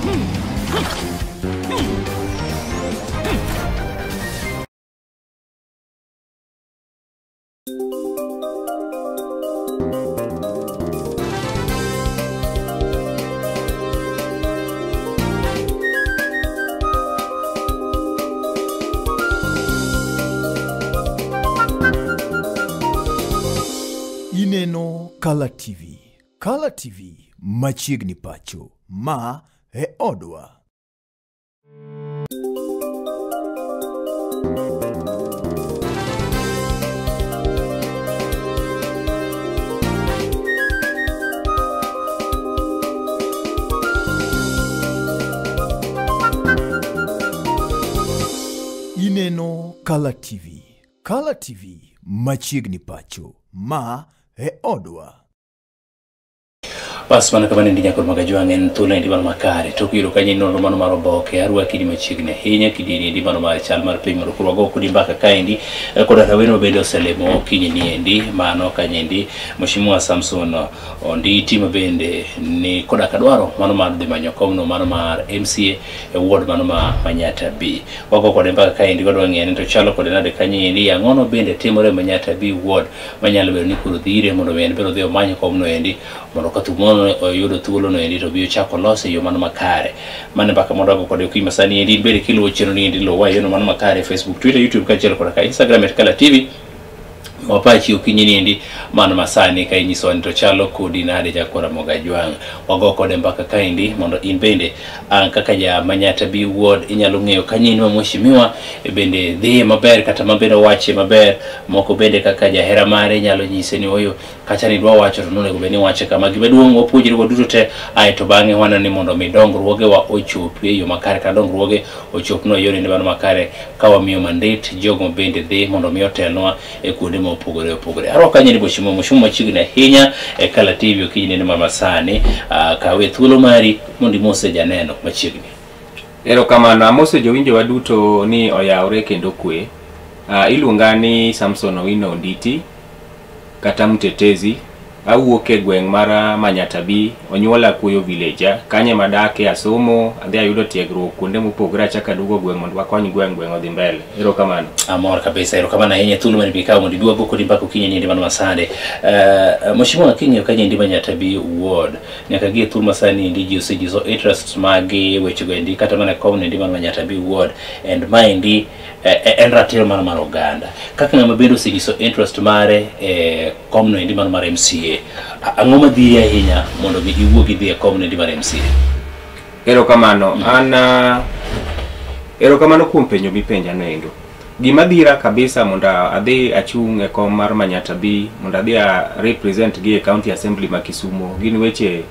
Ineno Kala TV. Kala TV machiegni pacho. Ma e odwa. Ineno Kala TV. Kala TV machiegni pacho. Ma e odwa. Bas mana kamano endi nyakor magajwang' en thuolo endi mano makare tok yudo kanyo nonro mano mar oboke arwaki ni machiegni ahinya kidieni endi mano mar chal mar piny mondo koro wago kodi mbaka kaendi koda rawere ma bende oselemo okinyi ni endi mano kanyo endi Mheshimiwa Samson Onditi ma bende ni koda kadwaro mano mar dhi manyo komno mano mar MCA e ward mano ma Manyatta B. Wago kode mbaka kaendi wadwa ng'eyo ni to chalo kode nade kanyo endi ang'ono bende timore Manyatta B ward manyalo bedo ni koro dhire mondo mi en bende odhi omany komno endi mondo ka thumono oyudo thuolo no endi to bi ochako lose e yo mano makare. Mano mbaka mondo wago kode okinyi masani endi in bende kiluwo chenro ni endi luwa e yono mano makare Facebook, Twitter, YouTube kaachiel koda ka Instagram at Kala TV. Wapachi okinyi ni endi mano masani ka inyisowa ni to chalo kodi nade jakwara Mogajwang'. Wago kode mbaka kaendi mondo in bende an kaka ja Manyatta B ward inyalo ng'eyo kanyo in ma mheshimiwa bende dhiye maber kata ma bende owache maber moko bende kaka jahera mare nyalo nyise ni oyo kacha ni dwa wacho to nonego bed ni wache kama. Gima duong' wapuonjre go duto te aeto bang'e waneno ni mondo mi dongruoge wa ochopi e yo makare kata dongruoge ochopnwa e yore mano makare ka wamiyo mandate jogo bende dhi mondo mi otelnwa e kuonde mopogore opogore. Arwako kanyo ni mheshimiwa mheshimiwa machiegni ahinya e Kala TV okinyi nene ma masani kawe thuolo mari mondo imose janeno machiegni. Erokamano, amoso jowinjowa duto ni oyawre kendo kwe. Iluonga ni Samson Owino Onditi kata Mtetezi. Awuok e gweng' mar Manyatta B, onyuola Kuoyo Village. Kanyo ema adake, asomo, adhi ayudo tiegruok kuonde mopogore, achako aduogo gweng' mondo wakony gweng' gweng' odhi mbele. Erokamano. Amor kabisa, erokamano ahinya thuolo mane bikawo mondo ibi wago kodi mbaka okinyi niendi mano masande. Mheshimiwa king'iyo kanyo endi Manyatta B ward nyaka gi e thuolo masani endi ji osenyiso interest magi wechego endi kata mana kom endi mar Manyatta B ward and maendi en ratiro mar mar oganda. Kaka ng'ama bende osenyiso interest mare e komno endi mano mar MCA, ang'o madhiri ahinya mondo mi iwuog idhi e komno endi mar MCA? Erokamano. An erokamano kuom penjo mipenja no endo. Gima dhira kabisa mondo adhi achung' e kom mar Manyatta B mondo adhi a represent gi e County Assembly ma Kisumo gin weche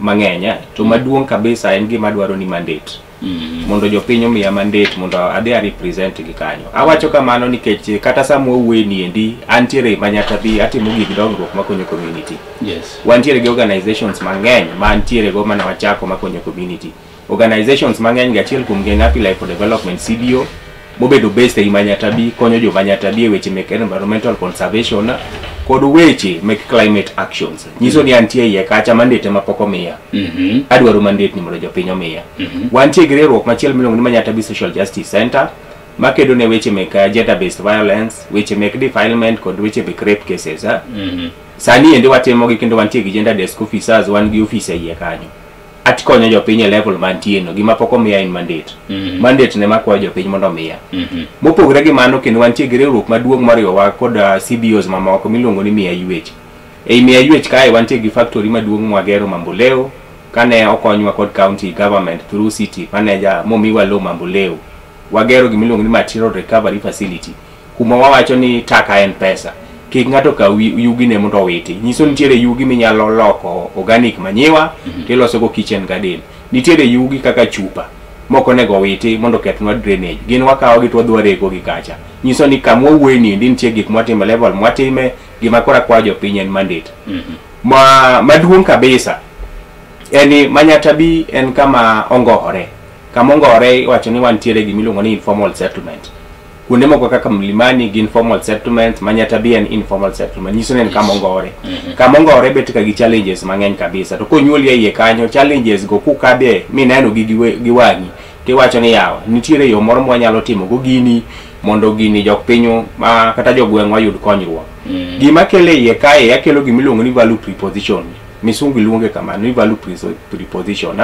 mang'eny to maduong' kabisa en gima dwaro ni mandate. Mondo jopiny omiya mandate mondo adhi a represent gi kanyo. Awacho kamano nikech kata sama wawuoye ni endi antiere Manyatta B atimo gik dongruok makonyo community. Wantiere gi organizations mang'eny ma antiere go mane wachako makonyo community. Organizations mang'eny gi achiel kuom gi en Happy Life for Development CBO mobedo based ei Manyatta B konyo jo Manyatta B e weche mek environmental conservation kod weche mek climate actions. Nyiso ni antie iye kacha mandate ema pok omiya. Adwaro mandate ni mondo jopiny omiya. Wantie gi riwruok machielo miluongo ni Manyatta B Social Justice Center makedo ne weche mek gender based violence, weche mek defilement kod weche mek rape cases. Sani endi watimo gi kendo wantie gi gender desk officers, wan gi office e iye kanyo. Atikonyo jopiny e level mantie no, gima pok omiya en mandate. Mandate ne makwayo jopiny mondo omiya. Mopogore gi mano kendo wantie gi riwruok maduong' moriwowa kod CBOs mamoko miluongo ni Mia UH. Ei Mia UH kae wantie gi factory maduong' mwagero Mamboleo kane okonywa kod county government through city manager momiwa low Mamboleo. Wagero gimiluongo ni material recovery facility kuma wawacho ni taka en pesa. Kik ng'ato kaw yugine mondo owiti. Nyiso nitiere yugi minyalo loko organic manure tiloso go kitchen garden. Nitiere yugi kaka chupa mok onego owiti mondo okethnwa drainage. Gin wakawo gi to wadhi warego gi kacha. Nyiso ni kama wawuoye ni endi nitie gik mwatimo e level mwatime gima koro akwayo jopiny en mandate. Ma maduong' kabisa en ni Manyatta B en kama ongore. Kama ongore iwacho ni wantiere gimiluongo ni informal settlement. Kuonde moko kaka Mlimani gin formal settlement, Manyata Bi en informal settlement. Nyiso ni en kama ongore. Kama ongore bet ka gi challenges mang'eny kabisa. To konyuoli e iye kanyo, challenges go kukadhe mineno gi gi wang'i, tiwacho ni yawa, nitiere yo moro mwanyalo timo go gini mondo gini jok piny ma kata jogweng'wa yud konyruok. Gima kele iye kae akelo gimiluongo ni value preposition. Misungu luonge kamano ni value preposition.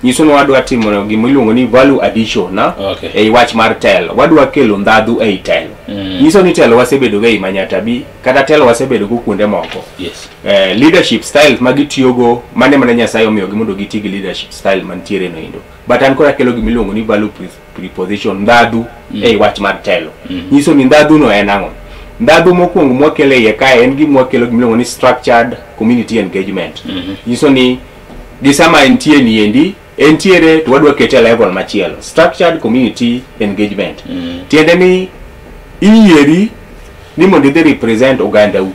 Nyiso ni wadwa timo gimiluongo ni value addition ei wach mar telo. Wadwa kelo ndhadhu ei telo. Nyiso ni telo wasebedo go ei Manyata Bi, kata telo wasebedo go kuonde moko. Leadership styles ma gitiyogo mane mana Nyasaye omiyogi mondo giti gi leadership style mantiere no endo. But an koro akelo gimiluongo ni value preposition, ndhadhu ei wach mar telo. Nyiso ni ndhadhu no en ang'o? Ndhadhu mokwongo mwakelo e iye kae en gima wakelo gimiluongo ni structured community engagement. Nyiso ni gi sama entie ni endi, entiere to wadwa kete e level machielo. Structured community engagement. Tiende ni iyieri ni mondo idhi represent ogandau.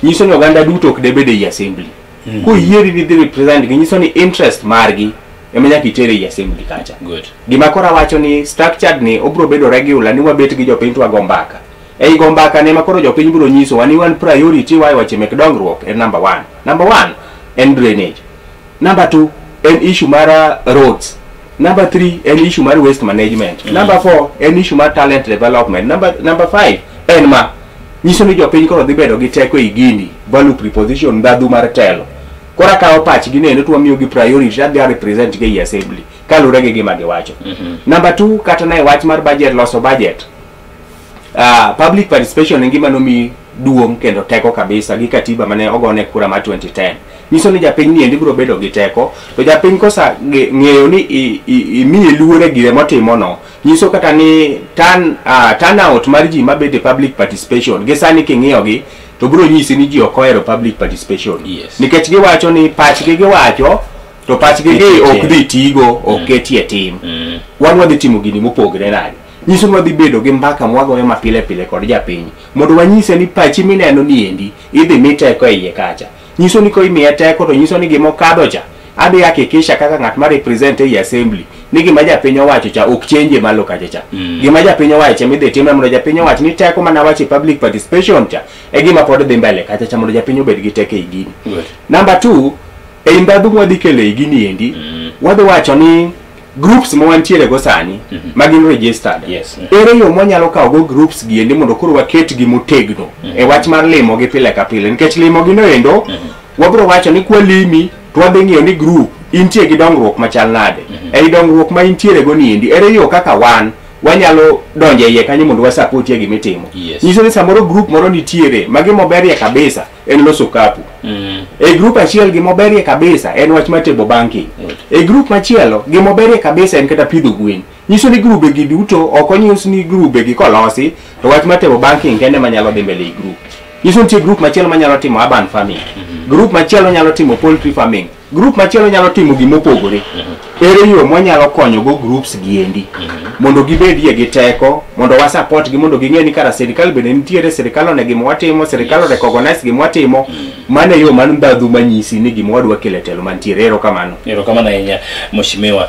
Nyiso ni oganda duto ok debed ei assembly. Koyieri ni idhi represent gi, nyiso ni interest margi ema nyaka iter ei assembly kacha. Gima koro awacho ni structured ni obro bedo regular ni wabet gi jopiny to wago mbaka. Ei go mbaka ne ma koro jopiny biro nyisowa ni wan priority wa e weche mek dongruok en number one. Number one en drainage. Number two en issue mar roads. Number three en issue mar waste management. Number four en issue mar talent development. Number five en ma nyiso ni jopiny koro dhi bedo gi teko ei gini value preposition ndhadhu mar telo. Koro akawo pachgi nendo to wamiyogi priority adhi a represent gi ei assembly kaluwore gi gima giwacho. Number two kata na e wach mar budget loso budget. Public participation en gima nomi duong' kendo teko kabisa gi katiba mane ogone kura mar 2010. Nyiso ni japiny ni endi biro bedo gi teko, to japiny kosa ng'eyo ni imiye luor e gire motimo no, nyiso kata ni turnout mar ji mabet e public participation gi sani king'iyo gi to biro nyisi ni ji ok ohero public participation. Nikech giwacho ni pachgi giwacho to pachgi gi ok dhi tigo, ok ketie tim. Wan wadhi timo gini mopogre nade? Nyiso ni wadhi bedo gi mbaka mwagoyo mapile pile kod japiny mondo wanyise ni pachi mineno ni endi idhi mi teko e iye kacha. Nyiso ni koimiye teko to nyiso ni gima okadho cha adhi hakikisha kaka ng'at ma represent ei assembly ni gima japiny owacho cha ok change malo kacha cha. Gima japiny owacho cha midhi time mondo japiny owach ni teko mana wacho e public participation cha e gima pod dhi mbele kacha cha mondo japiny obed gi teko ei gini. Number two, ei ndhadhu mwadhi kelo ei gini endi, wadhi wacho ni groups ma wantiere go sani ma gin registered. Ere yo mwanyalo kawo go groups gi endi mondo koro waketgi motegno e wach mar limo gi pile ka pile nikech limo gi noendo wabiro wacho ni kwalimi to wadhi ng'iyo ni group intie gi dongruok machal nade. Ei dongruok ma intiere go ni endi ere yo kaka wan wanyalo donjo e iye kanyo mondo wasapotie gimitimo. Nyiso ni samoro group moro nitiere ma gimoberie kabisa en loso kapu. E group achiel gimoberie kabisa en wach mar table banking. E group machielo gimoberie kabisa en kata pidho gwen. Nyiso ni grube gi duto ok onyis ni grube gi kolosi to wach mar table banking kende manyalo dhi mbele e group. Nyiso nitie group machielo manyalo timo urban farming. Group machielo nyalo timo poultry farming. Group machielo nyalo timo gimopogore. Ere yo mwanyalo konyo go groups gi endi mondo gibedie gi teko mondo wa support gi mondo ging'e ni kara sirikal bende nitiere sirikal one gima watimo sirikal o recognize gima watimo. Mano e yo mar ndhadhu manyisi ni gima wadwa kelo e telo mantiere. Erokamano. Erokamano ahinya mheshimiwa.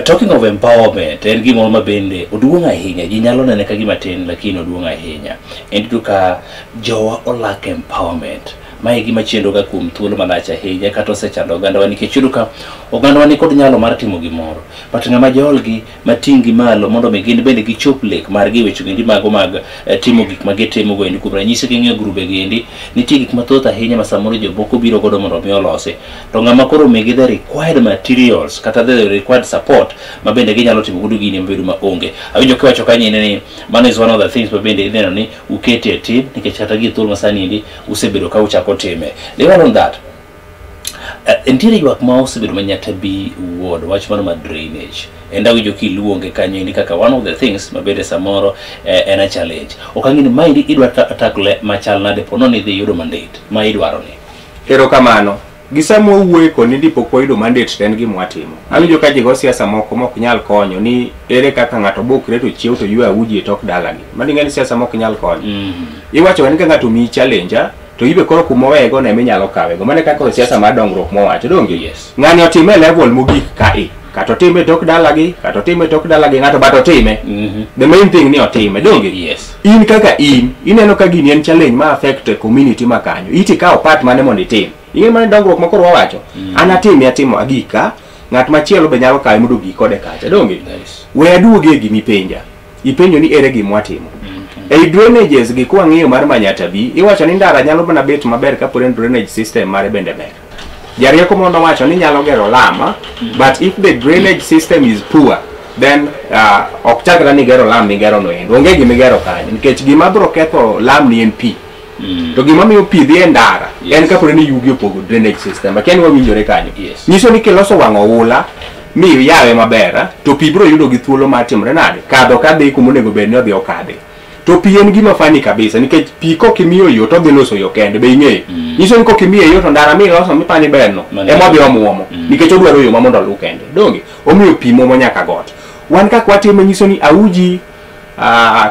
Talking of empowerment en gimoro ma bende oduong' ahinya ji nyalo nene ka gima tin lakini oduong' ahinya. En iyudo ka jowa olak empowerment. Mae gima chendo ga kuom thuolo malach ahinya kata osechando ogandawa nikech iyudo ka ogandawa nikod nyalo mar timo gimoro but ng'ama jolgi mating' gi malo mondo mi gin bende gichop lek margi e weche endi mago mag timo gik ma gitimo go endi. Kuom ranyisi king'iyo grube gi endi nitie gik mathoth ahinya ma samoro jomoko biro godo mondo mi olosi to ng'ama koro migi the required materials kata the required support ma bende ginyalo timo godo gini mabedo maonge. Awinjo kiwacho kanyo ni mano is one of the things ma bende ineno ni ukete e tim nikech kata gi thuolo masani endi usebedo ka uchako time. Leave on that. Nitiere ywak ma osebedo Manyata Bi ward wach mano mar drainage. And awinjo kiluonge kanyo endi kaka one of the things ma bende samoro en a challenge. Ok ang'e ni maendi idwa tackle machal nade po nono idhi yudo mandate ma idwaro ni. Erokamano. Gi sama wawuoye koni ndi pok wayudo mandate to en gima watimo. Awinjo ka ji go siasa moko mok nyal konyo ni ere kaka ng'ato bokre to chiew to ywe auji e tok dalagi. Mano ing'e ni siasa mok nyal konyo. Iwacho ni ka ng'ato omiyi challenge to ibe koro kuma oweyego no ema inyalo kawego. Mano e kaka siasa mar dongruok mwawacho donge? Yes. Ng'ani otime e level mogik kae. Kata otime tok dalagi, kata otime tok dalagi ng'ato, but otime. The main thing ni otime, donge? Yes. In kaka in, ineno ka gini en challenge ma affect community ma kanyo. Iti kawo part mane mondo itim. Ing'e mane dongruok ma koro wawacho. An atime atimo agika, ng'at machielo be nyalo kawe mondo ogik kode kacha, donge? Yes. We aduogi e gimipenja. Ipenjo ni ere gima watimo. Ei drainages gi kwang'iyo mar Manyatta B, iwacho ni ndara nyalo mana bet maber kaponi drainage system mare bende ber. Jarieko mondo wacho ni nyalo gero lam, but if the drainage system is poor, then ok chakra ni gero lam migero no endo. Onge gima igero kanyo, nikech gima biro ketho lam ni en pi. To gima miyo pi dhi e ndara, en kaponi ni yugi opogo drainage system. Akia ni wawinjore kanyo. Yes. Nyiso ni kiloso wang' oula, mi iyawe maber, to pi biro yudo gi thuolo mar timore nade? Kadho kadhi kuma onego bed ni odhi okadhi. To pi en gima funny kabisa, nikech pi kokimiyo yo to odhi loso yo kende, be ing'eyo? Nyiso ni kokimiye yo to ndara miloso mipani berno, ema odhi omuomo, nikech odwaro yo ma mondo oluw kende. Donge? Omiyo pi muomo nyaka got. Wan kaka watime nyiso ni auji,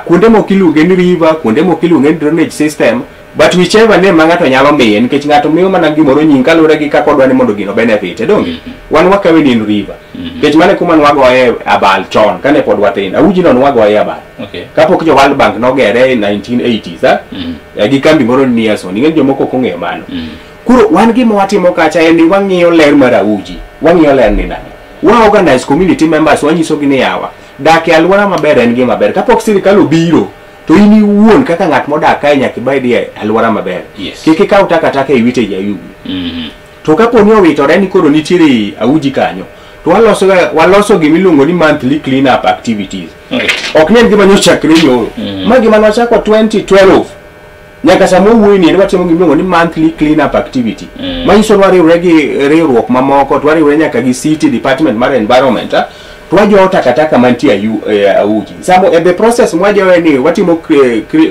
kuonde moko iluonge ni river, kuonde moko iluonge ni drainage system, but whichever name ma ng'ato nyalo miye, nikech ng'ato miyo mana gimoro nying kaluwore gi kaka odwa ni mondo gino benefit, donge? Wan wakawe ni en river. Nikech mano e kuma nwagoye abal chon, kane pod wathin. Auji no nwagoye abal. Okay. Kapok jo World Bank nogere e 1980s, gi kambi moro ni Niason, ing'e jomoko ok ong'eyo mano. Koro wan gima watimo kacha en ni wang'iyo ler mar auji, wang'iyo ler ni nade. Wa organize community members, wanyisogi ni yawa, dak e alwora maber en gima ber. Kapok sirikal obiro, to in iwuon kaka ng'at modak kae nyaka ibed e alwora maber. Yes. Kik ikaw takataka iwit e ayugi. To kapo ni owitore ni koro nitiere auji kanyo, to waloso gima iluongo ni monthly clean up activities. Okay. Ok ni en gima nyochakre nyoro. Ma gima nwachako 2012. Nyaka sama owuoyo ni watimo gima iluongo ni monthly clean up activity. Manyiso ni wariwre gi riwruok mamoko, to wariwre nyaka gi city department mar environment, to wajowo takataka mantie auji. Samo e the process mwajowe ni watimo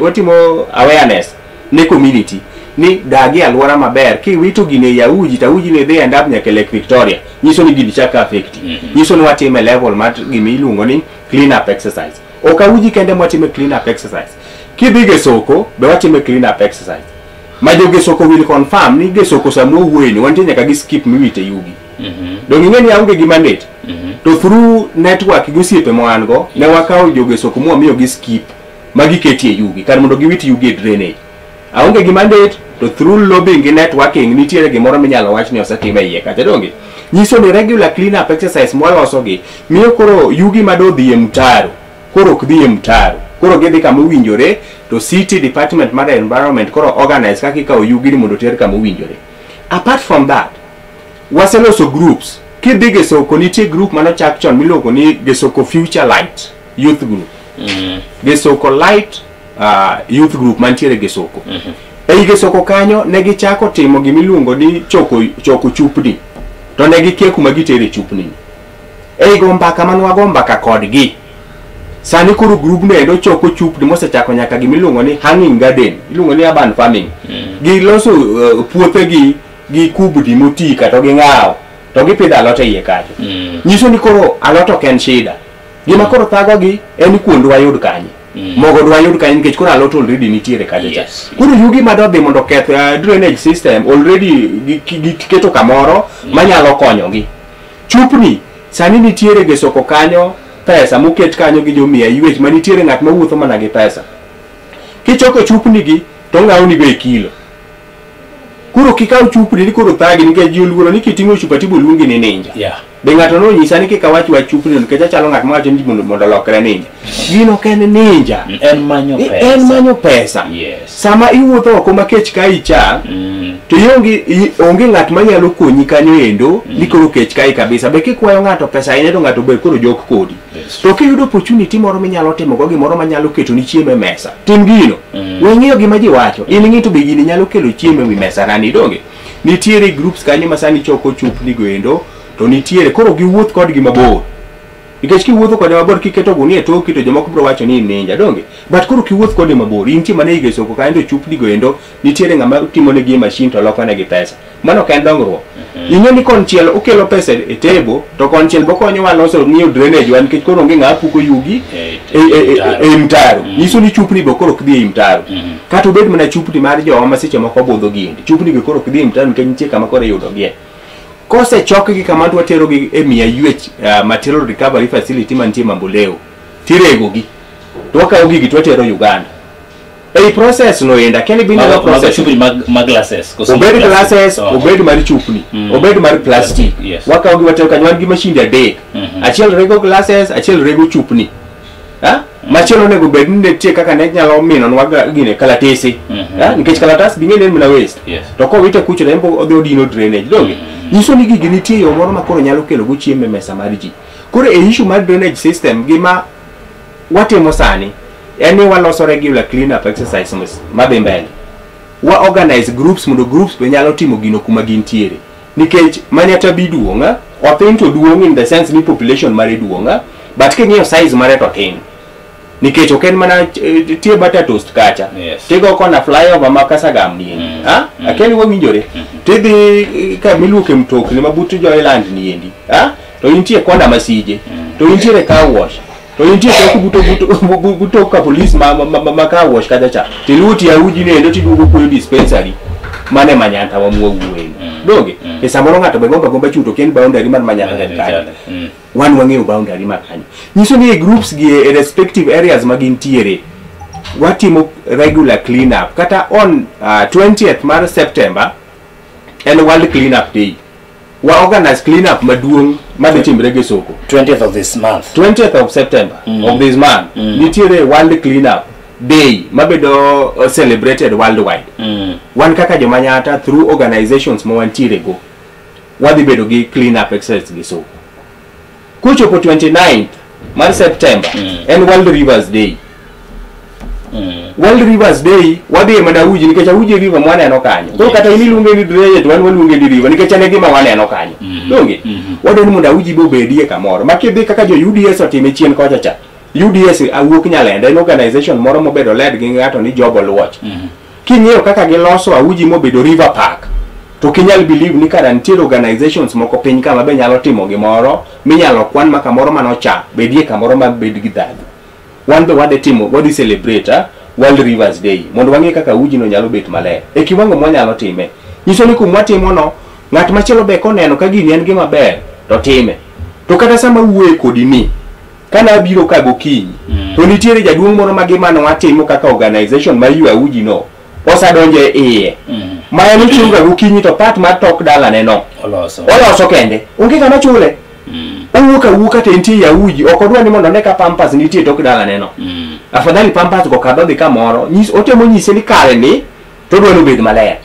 watimo awareness ne community ni dagi alwora maber. Kiwito gini e auji, to auji ni dhi end up nyaka e Lake Victoria. Nyiso ni gini chako affect. Nyiso ni watime level mar gima iluongo ni clean up exercise. Ok auji kende mwatime clean up exercise. Kidhi Gesoko, be watime clean up exercise. Ma jo Gesoko will confirm ni Gesoko sama owuoye ni wantie nyaka gi skip miwite yugi. Dong ing'e ni aonge gi mandate. To through network gi osiepe ma wan go, ne wakawo jo Gesoko mwamiyo gi skip ma giketie yugi kar mondo giwit yugi e drainage. Aonge gi mandate, to through lobbying gi networking nitiere gimoro minyalo wach ni osetim e iye kacha, donge? Nyiso ni regular clean up exercise mwaloso gi miyo koro yugi madwa dhi e mtaro koro ok dhi e mtaro, koro gidhi kama owinjore, to city department mar environment koro organize kaka ikawo yugi ni mondo oter kama owinjore. Apart from that, waseloso groups. Kidhi Gesoko nitie group manochak chon miluongo ni Gesoko Future Light Youth Group. Gesoko Light Youth Group mantiere Gesoko. Ei Gesoko kanyo ne gichako timo gimiluongo ni choko chupni. To ne gikia kuma gitere chupni. Ei go mbaka mane wago mbaka kodgi. Sani koro group no endo choko chupni mosechako nyaka gimiluongo ni hanging garden, iluongo ni urban farming. Giloso puothegi gi kubni moti kata ging'awo to gipidho alot e iye kacho. Nyiso ni koro alot ok en shida. Gima koro thagogi en ni kuon dwayud kanye. Mogo dwayud kanye nikech koro alot already nitiere kacha cha. Yes. Koro yugi madodhi mondo oketh drainage system already giketo kamoro manyalo konyogi. Chupni sani nitiere Gesoko kanyo pesa moket kanyo gi jomia ywech manitiere ng'at mawuotho mana gi pesa. Kichoko chupni gi to ng'awni go e kilo. Koro kikaw chupni ni koro thagi nikech ji oluoro ni kiting'o chupa tibo luongi ni ninja. Yeah. Be ng'ato nonyisa ni kik awach wach chupni nikech achalo ng'at mawacho ni mondo olokre ninja. Gino ok en ninja. En manyo pesa. En manyo pesa. Yes. Sama iwuotho oko ma kech kayi cha, to onge ng'at manyalo konyi kanyo endo ni koro kech kayi kabisa. Be kikwayo ng'ato pesa ahinya to ng'ato be koro jok kodi. Yes. To kiyudo opportunity moro minyalo timo go gimoro manyalo ketoni chiemo e mesa, tim gino. We ng'iyo gima ji wacho. In ing'i to be gini nyalo kelo chiemo e wi mesa nani, donge? Nitiere groups kanyo ma sani choko chupni go endo, to nitiere koro giwuoth kodgi mabor. Nikech kiwuotho kode mabor kiketo gunia e toki to jomoko biro wacho ni in ninja, donge? But koro kiwuoth kode mabor, intie mana ei Gesoko kanyo to chupni go endo nitiere ng'ama timo negi e machine to loko negi pesa. Mano ok en dongruok. Ing'e ni konchiel okelo pesa e table, to konchiel bokonyowa loso ng'iyo drainage wa nikech koro onge ng'ama puko yugi e mtaro. Nyiso ni chupni be koro ok dhi ei mtaro. Kata obed mana chupni mar jowa ma seche moko budho giendi. Chupni go koro ok dhi ei mtaro nikech nitie kama koro iyudogie. Kosechokgi kama to waterogi e Mia Ywech Material Recovery Facility mantie Mamboleo, tiregogi to wakawo gigi to watero Uganda. Ei process no enda akia ni be ineno Mago process chupni mag glasses koso obed mag glasses, Oh. obed mar chupni, obed mar plastic. Yes. Wakawo gi watero kanyo, wan gi mashinde adek. Achiel rego glasses, achiel rego chupni. Ha? Machielo onego bed ni nitie kaka ne nyalo minonwa gine kalatese. Ha? Nikech kalatas bing'e ni en mana waste. Yes. To kowite kucho to en bo odhi odino drainage. Donge? Nyiso ni gigi nitie yo moro ma koro nyalo kelo go chiemo e mesa mar ji. Koro e issue mar drainage system gima watimo sani en ni waloso regular clean up exercise madhi mbele. Wa organize groups mondo groups be nyalo timo gino kuma gintiere. Nikech Manyatta bi duong', othin to duong' in the sense ni population mare duong', but king'iyo size mare to tin. Nikech ok en mana tie butter toast kacha. Yes. Tigo kona flyover ma Kasagam ni endi. Ha? Akia ni wawinjore. Tidhi ka miluoke mtokni ma but Joyland ni endi. Ha? To intie kona Masije. To intiere car wash. To intie tok buto buto buto ka police ma car wash kacha cha. Tiluwo tie Auji ni endo tiduogo kuoyo dispensary. Mane Manyatta wa mwawuoye. Donge? E samoro ng'ato be gombo agomba chuto ok en boundary mar Manyatta en kanyo. Wan wang'eyo boundary mar kanyo. Nyiso ni e groups gi e respective areas ma gintiere watimo regular clean up. Kata on 20th mar September en World Clean Up Day. Wa organize clean up maduong' madhi timre gi soko. 20th of this month. 20th of September of this month nitiere World Clean Up Day mabedo celebrated worldwide. Wan kaka jomanyata through organizations ma wantiere go wadhi bedo gi clean up exercise gi soko. Kochopo 29th mar September en World Rivers Day. World Rivers Day wadhi e mana Auji nikech Auji river mwaneno kanyo. Koro kata in iluonge ni drainage to wan waluonge ni river nikech en e gima waneno kanyo. Donge? Wadwa ni mondo Auji be obedie kamoro. Ma kidhi kaka jo UDS otime chien kocha cha. UDS awuok Nyalenda en organization moro mobedo led gi ng'ato ni Job Oluoch. King'iyo kaka giloso Auji mobedo river park to ok inyal believe ni kara nitiere organizations moko piny ka ma be nyalo timo gimoro minyalo kwan ma kamoro manocha bedie kamoro ma bed gi dhadhu. Wan be wadhi timo, wadhi celebrate World Rivers Day mondo wang'e kaka Auji no nyalo bet maler e kiwango mwanyalo time. Nyiso ni kumwa timo no ng'at machielo be koneno ka gini en gima ber to time. To kata sama wuoye kodi ni kana abiro ka gokinyi to nitiere jaduong' moro ma gima nwatimo kaka organization mar ywa Auji no osedonjo e iye. Ma en ochung' ga gokinyi to part mar tok dalane no Oloso. oloso kende onge ng'ama chule. Owuok awuoka to entie e Auji ok odwa ni mondo one ka pampers nitie e tok dalane no. Afadhali pampers go kadho dhi kamoro otemo nyise ni kare ni to odwa ni obed maler.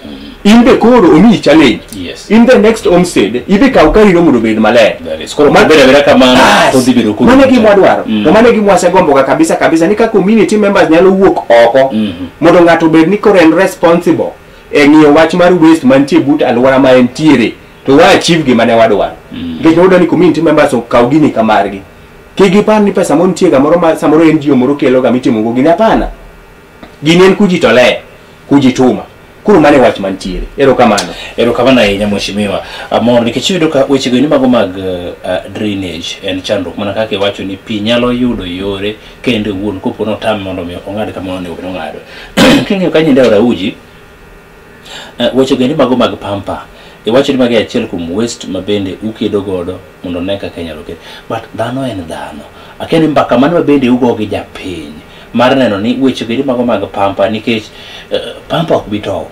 In be koro omiyi challenge. Yes. In the next homestead idhi kaw karino mondo obed maler. That is. Koro kobedo abeda kamano to dhi bedo koro. Mano e gima wadwaro. To mano e gima wasegomboga kabisa kabisa ni ka community members nyalo wuok oko mondo ng'ato obed ni koro en responsible e ng'iyo wach mar waste mantie but alwora ma entiere to wa achieve gima ne wadwaro. Nikech wayudo ni community members okaw gini ka margi. Kik gipar ni pesa moro nitie kamoro ma samoro NGO moro kelo ga mitimo go gini hapana. Gini en kujitolea, kujituma. Koro mano e wach mantiere. Erokamano. Erokamano ahinya mheshimiwa. Amor nikech iyudo ka weche go ni mago mag drainage en chandruok mana kaka iwacho ni pi nyalo yudo yore kende owuon kopo notame mondo mi ong'ad kama onego bed ong'ado. King'iyo kanyo e aora Auji weche go mago mag pampa iwacho ni magi achiel kuom waste ma bende ukedo godo mondo ne kaka inyalo ket. But dhano en dhano. Akia ni mbaka mano ma bende ugo gi japiny mar neno ni weche go mago mag pampa nikech pampa ok bi tow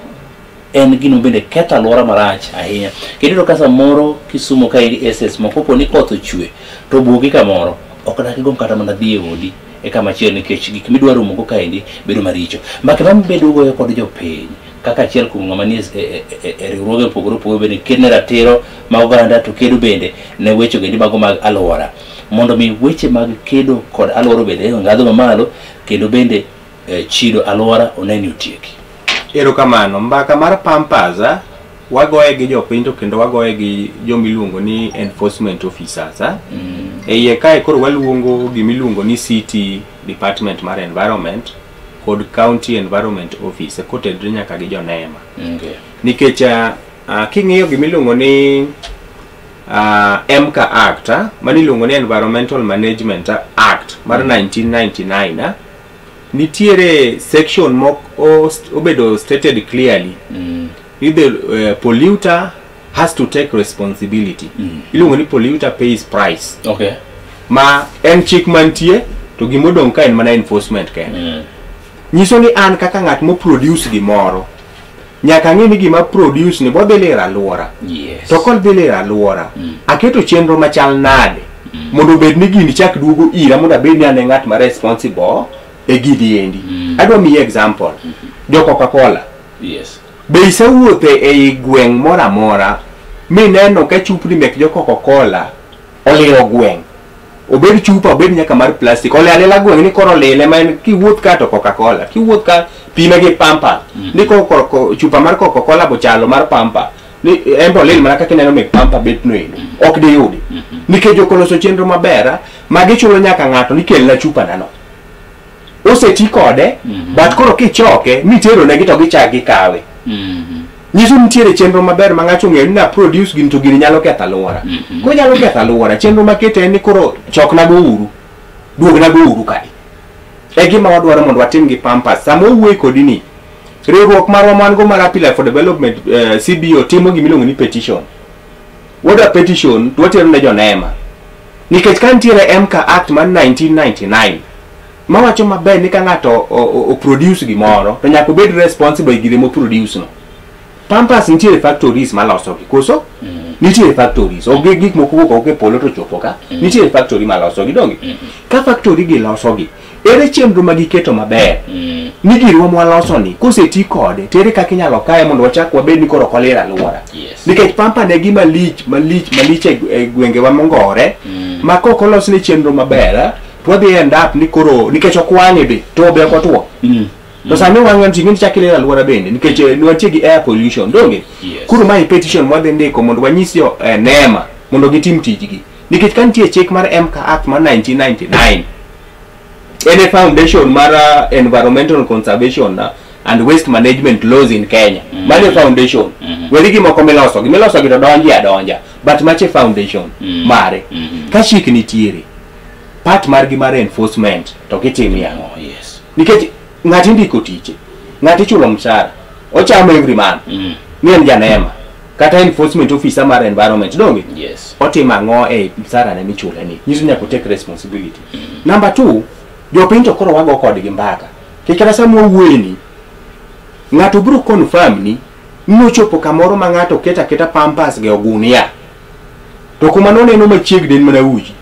en gino bende ketho alwora marach ahinya. Kendo iyudo ka samoro Kisumu ka in SS moko kopo ni koth ochwe to obuogi kamoro ok dakigomb kata mana dhi e odi e kama chielo nikech gik midwaro umo go kaendi bedo maricho. Mbaka ma bende ugoyo kod jopiny kaka achiel kuom ng'ama nie e riwruoge mopogore opogore bende kedo ne ratiro mag oganda to kedo bende ne weche goendi mago mag alwora mondo mi weche mag kedo kod alwora obed e ngadho mamalo kendo bende chido alwora one ni otieki. Erokamano. Mbaka mar pampers wagoye gi jopiny to kendo wagoye gi jomiluongo ni enforcement officers. E iye kae koro waluongo gimiluongo ni City Department mar Environment kod County Environment Office kotenre nyaka gi jonema. Nikech king'iyo gimiluongo ni EMCA Act, mano iluongo ni Environmental Management Act mar 1999, nitiere section mok obedo stated clearly ni the polluter has to take responsibility. Iluongo ni polluter pays price. Okay. Ma en chik mantie to gimodong' ka en mana enforcement kende. Nyiso ni an kaka ng'at mo produce gimoro nyaka ng'e ni gima produce ni bodhi lero alwora. Yes. To kodhi lero alwora, aketo chenro machal nade mondo obed ni gini chak duogo ira mondo abed ni an e ng'at ma responsible e gini endi. Adwa miyi example. Jo Coca-Cola. Yes. Be isewuothe ei gweng' moro amora mineno ka chupni mek jo Coca-Cola oliro gweng'? Obed chupa, obed nyaka mar plastic, olil alila gweng' ni koro olile ma en kiwuoth ka to Coca-Cola, kiwuoth ka pime gi Pampa, ni ko chupa mar Coca-Cola bochalo mar Pampa, ni en be olil mana kaka ineno mek Pampa bet no endo, ok diyudi. Nikech jok oloso chenro maber ma gichulo nyaka ng'ato ni kelna chupa nano. Oseti kode, but koro kichoke mitero negi to gichak gikawe. Nyiso nitiere chenro maber ma ng'ato ong'eyo ni na produce gini to gini nyalo ketho alwora. Konyalo ketho alwora, chenro makete en ni koro chokna go uru, duogna go uru kae. E gima wadwaro mondo watim gi Pampers. Sama owuoyo kodi ni, riwruok marwa man go mar Happy for Development CBO timo gima iluongo ni petition. Wadwa petition to watero ne jonema. Nikech ka nitiere EMCA Act mar 1999 mawacho maber ni ka ng'ato o produce gimoro to nyaka obed responsible e gire mo produce no. Pampers nitiere factories malosogi, koso? Nitiere factories, ok gik moko wuok oko e polo to chopo ka. Nitiere factory malosogi, donge? Ka factory gi losogi, ere chenro ma giketo maber? Ni girwa mwaloso ni, koseti kode, to ere kaka inyalo kaye mondo wachak wabed ni koro ok olir alwora. Yes. Nikech pamper ne gima lich, malich, malich e gwengewa mongore, ma kok olosne chenro maber, to wadhi end up ni koro, nikech ok wang'e be, to be ok otuo. To sani wang'e to ing'e ni chak iliro alwora bende nikech niwantie gi air pollution donge? Yes. Koro mae petition mwadhi ndiko mondo wanyis jo NEMA mondo gitim tijgi. Nikech ka nitie chik mar EMCA Act mar 1999 en e foundation mar environmental conservation and waste management laws in Kenya. Mano e foundation. Weri gi moko miloso gi miloso gi to donji adonja but mache foundation mare. Ka chik nitiere part margi mar enforcement to gitimie ang'o? Oh, yes. Nikech ng'at indiko tiche, ng'at ichulo mshahara, ochamo every month, ni en janema kata enforcement officer mar environment donge? Yes. Otimo ang'o e msara ne michule ni? Nyiso nyaka take responsibility. Number two, jopiny to koro wago kodgi mbaka. Kik kata sama wawuoyeni, ng'ato biro confirm ni nochopo kamoro ma ng'ato keto aketa pampers ge ogunia. To kuma noneno machiegni en mana uji.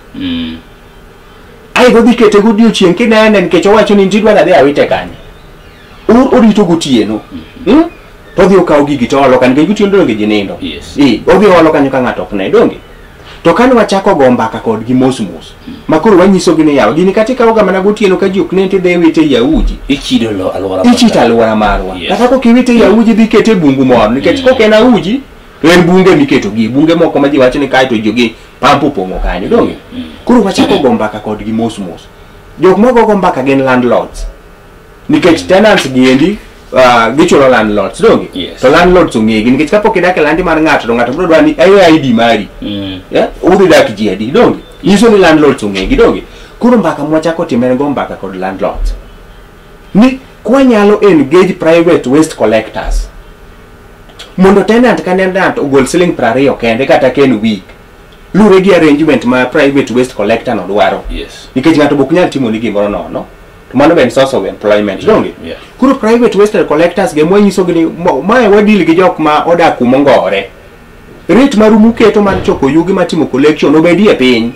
Ae godhi kete godiochieng' kinene nikech owacho ni nitie dwa dhi awite kanye. Orito gotieno. To odhi okawo gigi to olo kanyo nikech gotieno donge ji nindo. Yes. Odhi olo kanyo ka ng'ato ok ne donge. To kane wachako go mbaka kodgi mos mos, ma koro wanyisogi ni yawa, gini kata ikawoga mana gotieno ka ji ok ne tidhi iwite ei auji. Ichido lo alwora. Ichito alwora marwa. Yes. Kata kok iwite ei auji dhi kete e bungu moro nikech kok en auji to en bunge miketogi, bunge moko ma ji wacho ni kae to jogi pamp opong'o kanyo donge. Koro wachako go mbaka kodgi mos mos. Jok mogo go mbaka gin landlords. Nikech tenants gi endi gichulo landlords donge. Yes. To landlords ong'egi nikech kapok idak e landi mar ng'ato to ng'ato biro dwaro ni ayo ID mari. Yeah? Udhi dak ji adi donge. Nyiso ni landlords ong'egi donge. Koro mbaka mwachako timo en go mbaka kod landlords. Ni kwanyalo engage private waste collectors mondo tenant ka tenant ogol siling 20 kende kata ka en week luwre gi arrangement ma private waste collector no dwaro. Yes. Nikech ng'ato bok nyal timo ni gimoro nono to mano be en source of employment donge. Yeah. Koro private waste collectors ge mwanyisogi ni mae wadeal gi jok ma odak kumongore. Rate maru muketo mar choko yugi matimo collection obedie piny.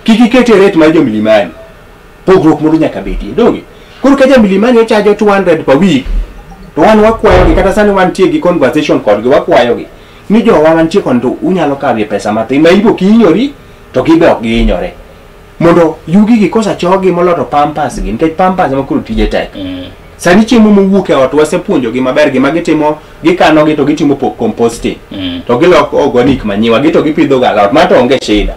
Kik ikete rate mar jo Milimani. Pogruok moro nyaka bedie donge. Koro ka ja Milimani ochajo 200 per week to wan wakwayogi kata sani wantie gi conversation kodgi wakwayogi ni jowa mantie koni to unyalo kawie pesa mathin ma ibo kihinyori to gibe ok gihinyore. Mondo yugi gi kosechogi moloto pampers gi nikech pampers ema koro tije tek. Sani chiemo mowuok e ot wasepuonjogi maber gima gitimo gikanogi to gitimo composting. To giloko organic manure gi to gipidho ga alot ma to onge shida.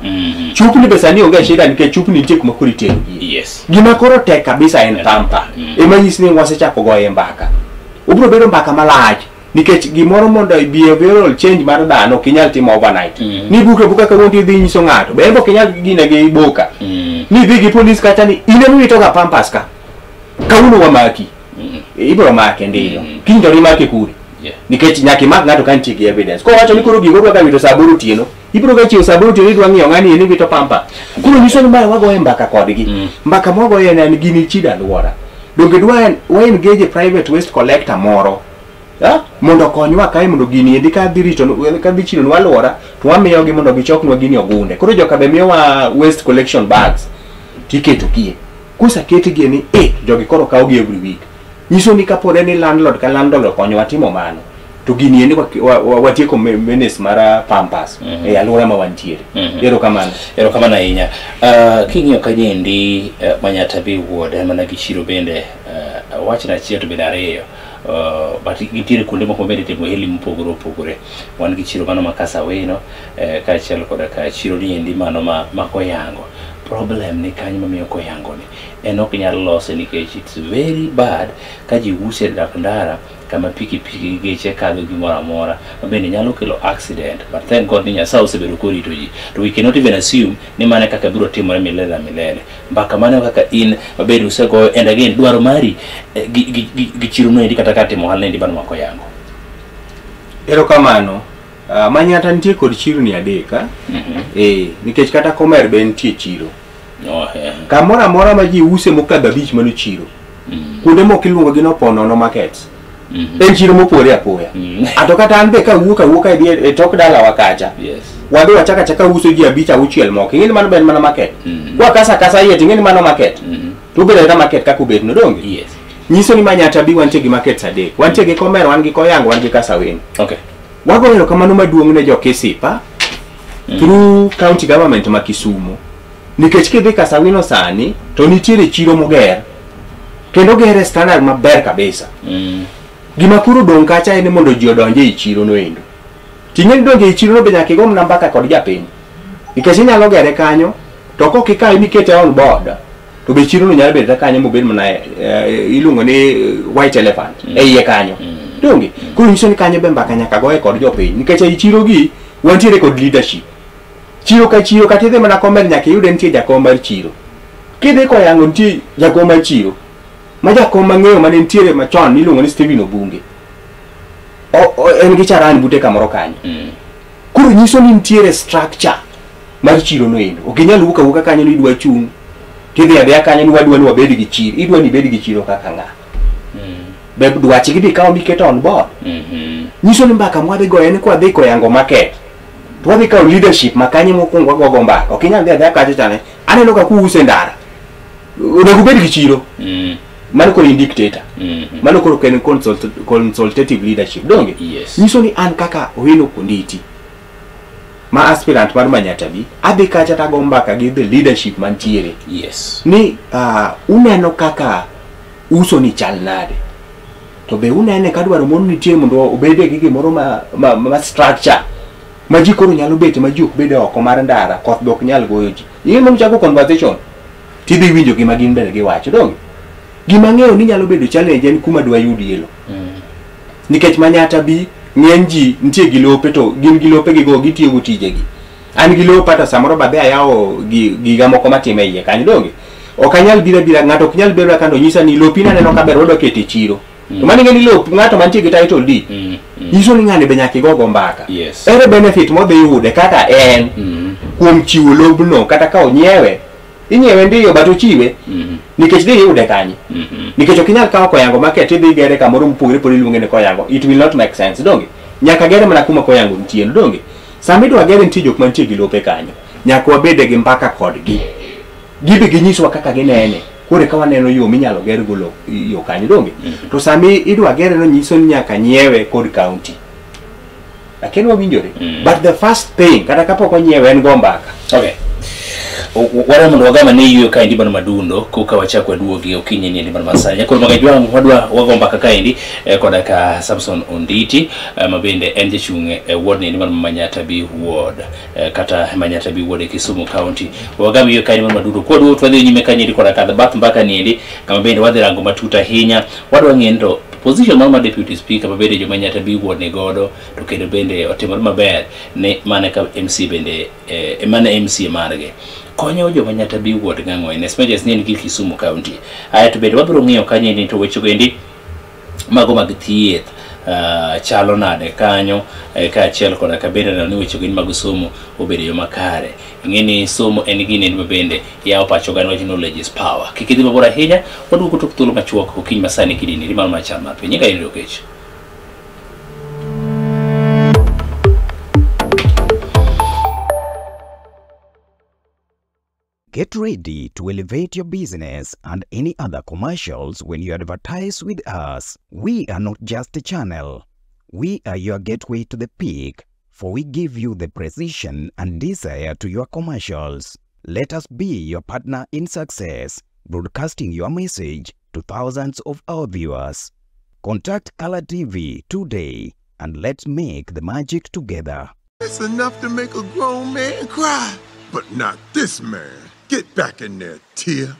Chupni be sani onge shida nikech chupni nitie kuma koro iterogie. Yes. Gima koro tek kabisa en pamper. Ema nyisi ni wasechako goye mbaka. Obiro bedo mbaka malach nikech gimoro mondo behavioral change mar dhano ok inyal timo overnight. Ni buka buka kawuono tidhi nyiso ng'ato be en be ok inyal gine gi boka. Ni dhi gi polis kacha ni in ema iwito ga pampers ka. Kawuono wamaki. Ibiro make ndiyo. Kiny to nimake kure. Nikech nyaka imak ng'ato ka nitie gi evidence. Kowacho ni koro gigo odwa wito saa 8 otieno, ibiro ga chiewo saa 8 otieno idwa ng'iyo ng'ani en wito pampa. Koro nyiso ni mae wagoye mbaka kodgi. Mbaka mwagoye en gini chido alwora. Donge dwa wa engage private waste collector moro mondo okonywa kae mondo gini endi ka dhi rito ka dhi chilonwa alwora to wamiyogi mondo gichoknwa gini ogunde. Koro joka be miyowa waste collection bags tiketo gie. Koseketgie ni jogi koro kawogi every week. Nyiso ni kapore ni landlord ka landlord okonyowa timo mano, to gini endi watieko menace mar pampas e alwora ma wantiere. Erokamano. Erokamano ahinya. King'iyo kanyo endi Manyatta B Ward en mana gi chiro bende wachna achiel to bende ariyo. But nitiere kuonde moko bende timo heli mopogore opogore. Wan gi chiro mano ma Kasawino kaachiel koda ka chiro ni endi mano ma Koyango. Problem ni kanyo mamiyo Koyango ni en ok nyal lose nikech it's very bad ka ji use dak ndara kama pikipiki gi geche kadho gimoro amora ma bende nyalo kelo accident. But thank God ni Nyasaye osebedo korito ji. To we cannot even assume ni mano kaka biro timore milele na milele. Mbaka mano kaka in mabende usegoyo and again dwaro mari gi chiro no endi kata ka timo ohala endi mano ma Koyango. Erokamano. Manyatta nitie kod chirni adek. Nikech kata Komer be nitie chiro. Kamoro amora ma ji use mokadho 5 mano chiro. Kuonde moko iluongo gi noponono markets. En chiro mopore apoya. Ato kata an be kawuok awuoka idhi e tok dalawa kacha. Wadhi wachaka achaka uso ji 5 6 moko. Ing'e ni mano be en mana market. Kwa kasa kasa iye to ing'e ni mano market. To obedo kata market kaka obet no donge. Nyiso ni Manyatta B wantie gi markets 3. Wantie gi Komer, wan gi Koyango, wan gi Kasawino. Wagoyo erokamano maduong' ne jo Kisipa through county government ma Kisumu. Nikech kidhi Kasawino sani to nitiere chiro moger. Kendo ogere standard maber kabisa. Gima koro dong' kacha en ni mondo ji odonje ei chiro no endo. Ting'e ni donjo ei chiro no be nyaka igo mana mbaka kod japiny. Nikech inyalo gere kanyo to kok ikawe mikete on board to be chiro no nyalo bedo kanyo mobed mana iluongo ni white elephant e iye kanyo. Donge? Koro nyiso ni kanyo be mbaka nyaka goye kod jopiny. Nikech ei chiro gi wantiere kod leadership. Chiro ka chiro kata idhi mana Komer nyaka iyud nitie jakom mar chiro. Kidhi Koyango nitie jakom mar chiro. Ma jakom mang'eyo mane nitiere machon miluongo ni Stephen Obunge. En gi charan bute kamoro kanyo. Koro nyiso ni nitiere structure mar chiro no endo. Ok inyal wuok awuoka kanyo ni idwa chung'. Tidhi adhiya kanyo ni wadwa ni wabed gi chiro. Idwa ni ibed gi chiro kaka ng'a? Be dwachgi bi kawo miketo on board. Nyiso ni mbaka mwadhi goyo en kwadhi Koyango market. To wadhi kawo leadership ma kanyo mokwongo wagogo mbaka. Ok inyal dhi adhiya kacha chane. Aneno ka kuuse ndara. Onego ubed gi chiro. Mano koro in dictator. Mano koro en consultative leadership. Donge? Nyiso ni an kaka Owino Konditi ma aspirant mar Manyatta B, adhi kacha tago mbaka gi the leadership mantiere. Ni uneno kaka uso ni chal nade. To be unene ka dwaro moro nitie mondo obede gi gimoro ma structure ma ji koro nyalo bet ma ji ok bede oko mar ndara, koth be ok nyal goyo ji. Ing'e mondo chako conversation tidhi winjo gima gin bende giwacho. Donge? Gima ang'eyo ni nyalo bedo challenge en kuma dwa yudie lo. Nikech Manyatta B ng'eny ji nitie gi lope to gin gi lope gigo gitiyo go tijegi. An gi lopa to samoro badhe ayawo giga moko matime iye kanyo. Donge? Ok anyal biro abira ng'ato ok nyal biro kando nyisa ni lopi naneno kaber wadwa kete e chiro. To mano ing'e ni lop ng'ato mantie gi title deed. Nyiso ni ng'ani be nyaka igogo mbaka. Ere benefit modhi yude kaka en kuom chiwo lobno kata ka onyiewe. Inyiewe ndiyo but ochiwe. Nikech dhi yude kanye. Nikech ok inyal kawo Koyango market idhi gere kamoro mopogore pod iluonge ni Koyango. It will not make sense. Donge? Nyaka gere mana kuma Koyango nitie. Donge? Sama idwa gere nitie jok mantie gi lope kanyo. Nyaka wabede gi mbaka kodgi. Gibe ginyiswa kaka ginene. Koro ka waneno yo minyalo ger go yo kanyo. Donge? To sami idwa gere no nyiso ni nyaka nyiewe kod county. Lakini wawinjore. But the first thing kata kapok onyiewe en go mbaka. Wadwa mondo wagama ne yueyo kaendi mano madundo koka wachak waduogi okinyi ni endi mano masani. Nyakoro Magajwang' wadwa wago mbaka kaendi koda ka Samson Onditi ma bende en jachung' e ward ni endi mano Manyatta B Ward kata Manyatta B Ward e Kisumu County. Wagam yueyo kaendi mano madundo. Kwaduogo to wadhi nyime kanyo endi koda ka bath mbaka ni endi kama bende wadhi rango matut ahinya. Wadwa ng'eyo ni to position mar deputy speaker ma bende jo Manyatta B Ward ni godo to kendo bende otimore maber ne mane ka MC bende mane MC margi. Konyo jo Manyatta B Ward ng'ang'o en as much as ni en gi Kisumu County. Ae to bende wabiro ng'iyo kanyo ni to weche go endi mago mag thieth. Chalo nade kanyo kaachiel koda ka bende neno ni weche gin mag somo obedo e yo makare. Ing'e ni somo en gini ma bende yawo pach oganda wach knowledge is power. Kik idhi mabor ahinya, waduogo tok thuolo machuok okinyi masani kidini mar machal mar piny. Nyinga Henry Okech. Get ready to elevate your business and any other commercials when you advertise with us. We are not just a channel. We are your gateway to the peak, for we give you the precision and desire to your commercials. Let us be your partner in success, broadcasting your message to thousands of our viewers. Contact Color TV today and let's make the magic together. It's enough to make a grown man cry, but not this man. Get back in there, Tia.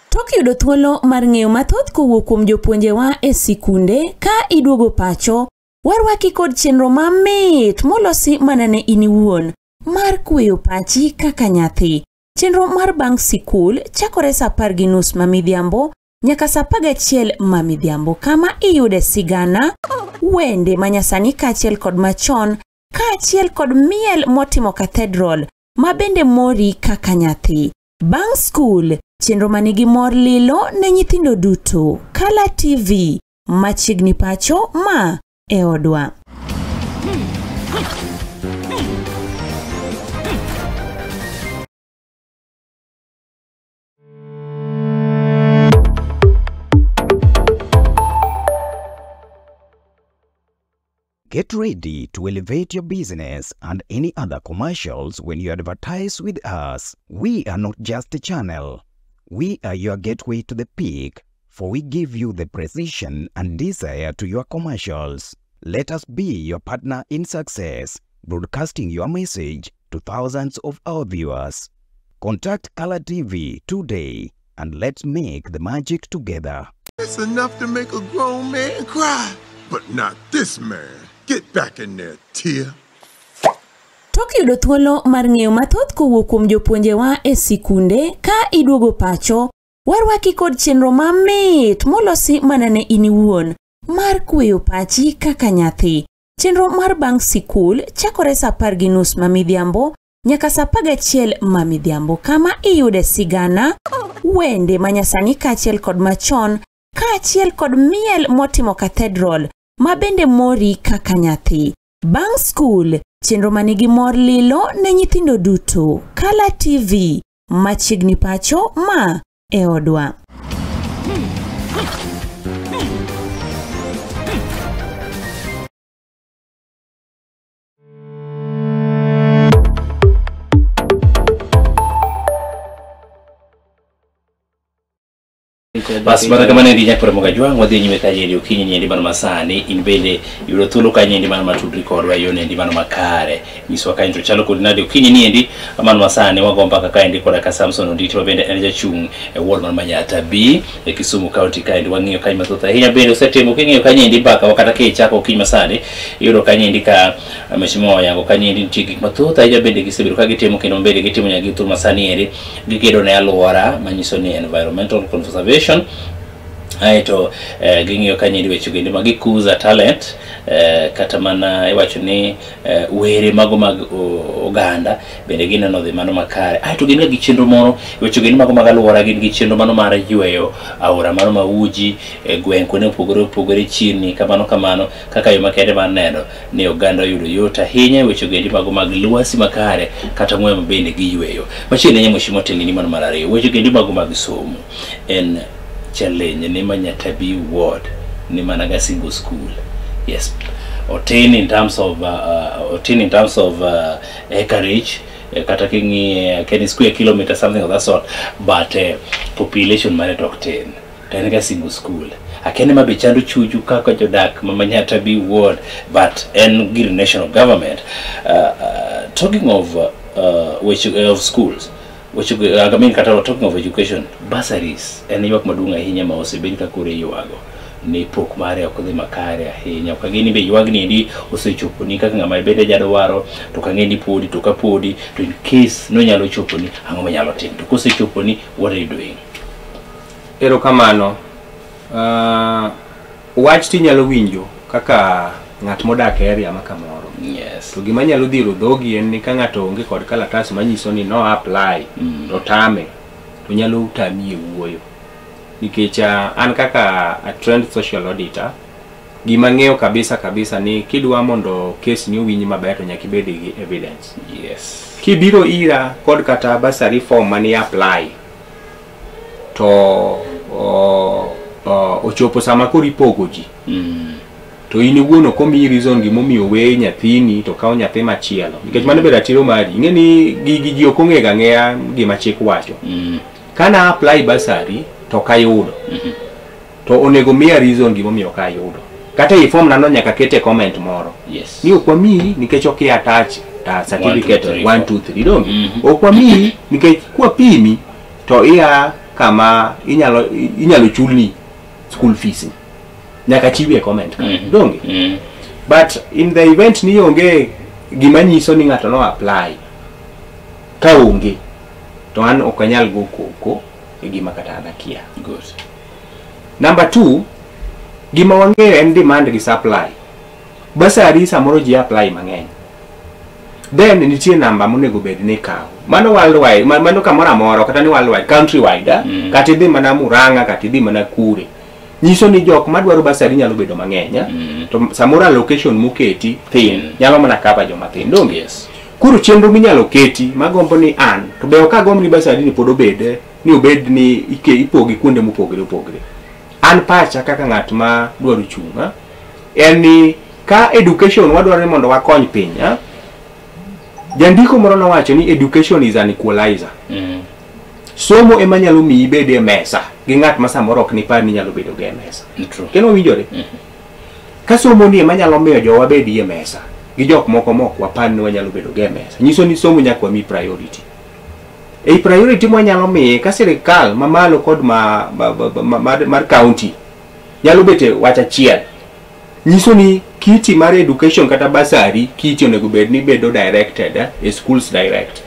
Tok yudo thuolo mar ng'eyo mathoth kowuok kuom jopuonjewa e sikunde ka iduogo pacho, warwaki kod chenro mamit molosi mana ne in iwuon mar kweyo pachi kaka nyathi. Chenro mar bang' sikul chakore sa 10:30 ma midhiambo nyaka sa 11 ma midhiambo, kama iyude sigana, wende manyasani kaachiel kod machon, kaachiel kod miel motimo cathedral ma bende mori kaka nyathi. Bang' skul, chenro manigi mor lilo ne nyithindo duto. Kala TV, machiegni pacho ma e odwa. Get ready to elevate your business and any other commercials when you advertise with us. We are not just a channel. We are your gateway to the peak, for we give you the precision and desire to your commercials. Let us be your partner in success, broadcasting your message to thousands of our viewers. Contact Color TV today and let's make the magic together. It's enough to make a grown man cry, but not this man. Get back in there, Tia. Tok yudo thuolo mar ng'eyo mathoth kowuok kuom jopuonjewa e sikunde ka iduogo pacho, warwaki kod chenro mamit molosi mana ne in iwuon mar kweyo pachi kaka nyathi. Chenro mar bang' sikul chakore sa 10:30 ma midhiambo nyaka sa 11 ma midhiambo, kama iyude sigana, wende manyasani kaachiel kod machon, kaachiel kod miel motimo cathedral ma bende mori kaka nyathi. Bang' skul, chenro manigi mor lilo ne nyithindo duto. Kala TV, machiegni pacho ma e odwa. Bas mana kamano endi nyakore Mogajwang' wadhi nyime kaendi okinyi niendi mana masani in bende yudo thuolo kanyo endi mana matudri kodwa e yono endi mana makare nyiswa kanyo to chalo kodi nade okinyi niendi mana masani wago mbaka kaendi koda ka Samson Onditi ma bende en jachung' e ward mar Manyatta B e Kisumu County kaendi wang'iyo kanyo mathoth ahinya bende osetimo king'iyo kanyo endi mbaka wa kata kichako okinyi masani iyudo kanyo endi ka Mheshimiwa oyango kanyo endi nitie gik mathoth ahinya bende gisebedo ka gitimo kendo bende gitimo nyaka gi thuolo masani endi gikedo ne alwora manyiso ni environmental conservation aeto ging'iyo kanyo endi weche bende mag kuza talent kata mana iwacho ni were mago mag oganda bende gineno dhi mano makare aeto gin ga gi chenro moro weche bende mago mag alwora gin gi chenro mano mar yweyo aora mano ma Uji gweng' kuonde mopogore opogore chirni kamano kamano kaka yo makende mar neno ni oganda oyudo yot ahinya weche bende mago mag lwasi makare kata muya ma bende giyweyo machiegni ahinya Mheshimiwa Telini mano mar ariyo weche bende mago mag somo en challenge ni Manyatta B ward ni mana ga single school yes otin in terms of acreage kata king'i can square kilometer something of that sort but population mare to ok tin to en ga single school akene ma be chando chuchu kaka jodak ma Manyatta B ward but en gir national government talking of which of schools which I mean kata talking of education bursaries en ywak maduong' ahinya ma osebed ka koro iywago ni pok mare ok dhi makare ahinya ok ang'e ni be ywagni endi osechoponi kaka ng'ama bende jadwaro to ok ang'e ni podi to ka podi to in case nonyalo choponi ang'o manyalo timo to kosechoponi what are you doing? Erokamano. Wach tinyalo winjo kaka ng'at modak e area ma kamoro. Yes. To gima nyalo dhiro dhogi en ni ka ng'ato onge kod kalatas manyiso ni no apply to tame, to nyalo tami e wuoyo. Nikech an kaka a trained social auditor, gima ng'eyo kabisa kabisa ni kidwa mondo case ni owinj maber to nyaka ibed gi evidence. Yes. Kibiro ira kod kata bursary form mani apply, to ochopo sama koro ipogo ji, to in iwuon ok omiyi reason gimomiyo we nyathini to kawo nyathi machielo, nikech mano be ratiro mari. Ing'e ni gigi ji ok ong'e ga ang'eya gima chik wacho. Kana apply bursary to ok ayudo, to onego miya reason gimomiyo ok ayudo. Kata ei form nano nyaka kete comment moro ni ok wamiyi nikech ok i attach certificate. 1, 2, 3, 1 2 3, donge? Mhm. Ok wamiyi nikech kwapimi to iya kama inyalo chulni school fees, nyaka chiwie comment ka. Donge? Mm. But in the event ni onge gima nyiso ni ng'ato no apply, ka onge to an ok anyal go koko e gima kata an akia. Good. Number 2, gima wang'eyo en demand gi supply. Bursary samoro ji apply mang'eny, then nitie namba monego bed ni ikawo mano worldwide, mano kamoro amora, kata ni worldwide, countrywide, ah? Kata idhi mana Murang'a, kata idhi mana kure, nyiso ni jok madwaro bursary nyalo bedo mang'eny, ah? To samoro allocation moketi thin, nyalo mana cover joma thin, donge? Yes. Koro chenro minyalo keti magombo ni an to be ok agomb ni bursary ni pod obed ni obed ni ipogi kuonde mopogore opogore. An pacha kaka ng'at ma dwaro chung', ah, en ni ka education wadwaro ni mondo wakony piny, ah, jandiko moro nowacho ni education is an equalizer. Somo ema nyalo miyi ibed e mesa gi ng'at ma samoro ok nipar ni nyalo bedo go e mesa. True. Kendo winjore ka somo ni ema nyalo miyo jowa bedi e mesa gi jok moko mok wapar ni wanyalo bedo go e mesa, nyiso ni somo nyaka wami priority. Ei priority mwanyalo miye ka sirikal mamalo kod mar county nyalo bet e wach achiel, nyiso ni kiti mar education kata bursary kiti onego bed ni bedo directed e schools direct,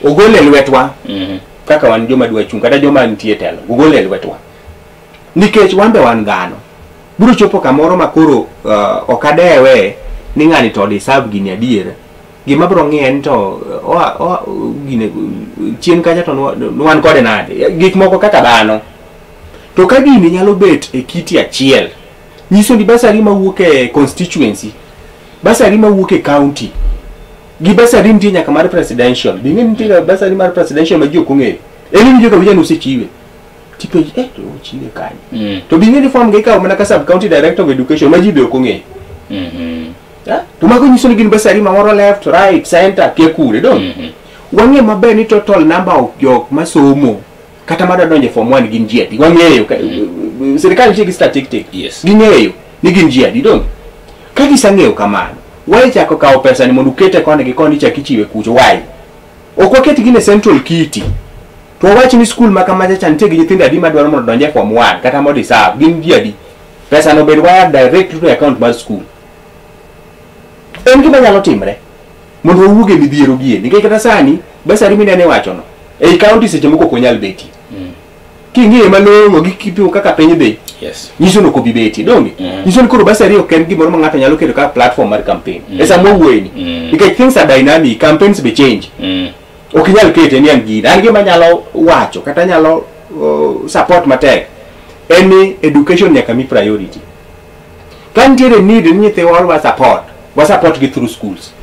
ogol e lwetwa kaka wan joma dwa chung' kata joma nitie e telo, ogol e lwetwa nikech wan be wan dhano. Biro chopo kamoro ma koro ok adewe ni ng'ani to deserve gini adier. Gima biro ng'iye ni to oa gine chien kacha to nwan kode nade, gik moko kaka dhano. To ka gini nyalo bet e kiti achiel, nyiso ni bursary mawuok e constituency, bursary mawuok e county gi bursary nitie nyaka mar presidential. Be ing'e ni nitie bursary mar presidential ma ji ok ong'eyo? En iwinjo ka winja ni osechiwe, tipenji to ochiwe kanye? To be ing'e ni form gi ikawo mana ka sub county director of education ma ji be ok ong'eyo? To mago nyiso ni gin bursary mamoro left, right, center, kia kure, dong? Wang'eyo maber ni total number of jok masomo kata madwa donjo e form 1 gin ji adi. Wang'eyo sirikal nitie gi statistic. Ging'eyo ni gin ji adi, dong? Ka gisang'eyo kamano, why chako kawo pesa ni mondo ukete koni gi koni, chak ichiwe kucho? Why ok waket gine central kitty to wawach ni skul ma kamacha cha nitie gi nyithindo adi madwaro mondo odonj e form 1 kata mo deserve, gin ji adi? Pesa no bed wired direct to account mar skul. En gima nyalo timre mondo wawuog e midhiero gi nikech kata sani bursary minene wachono ei county seche moko ok onyal betie. King'iye malong'o gi kipimo kaka piny dhi, nyiso ni ok obi betie, donge? Nyiso ni koro bursary ok en gimoro ma ng'ato nyalo keto kaka platform mar campaign e sama wawuoyeni, nikech things are dynamic, campaigns be change. Ok inyal kete ni an gini. An gima nyalo wacho kata nyalo support matek en ni education nyaka mi priority. Ka nitiere need ni nyithiwa wa support, wa support gi through schools.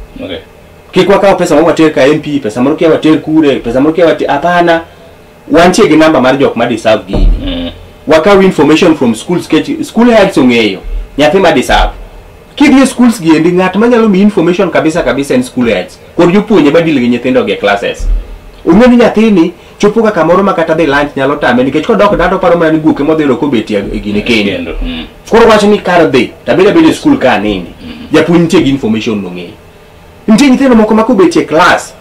Kik wakaw pesa moro water ka MP, pesa moro kia water kure, pesa moro kia water, hapana. Wantie gi namba mar jok ma deserve gini. Wakaw information from schools kech school heads ong'eyo nyathi ma deserve. Kidhi e schools gi endi, ng'at manyalo miyi information kabisa kabisa en school heads kod jopuonje ma deal gi nyithindo gi e classes. Ong'e ni nyathini chopo ka kamoro ma kata dhi lunch nyalo tame, nikech kodok dala to paro mana ni guoke modhi yudo kobetie e gine kendo. Kendo. Koro wacho ni kar dhi to abedo e school ka anindi. Japuonj nitie gi information nong'eyo. Nitie nyithindo moko ma kobetie class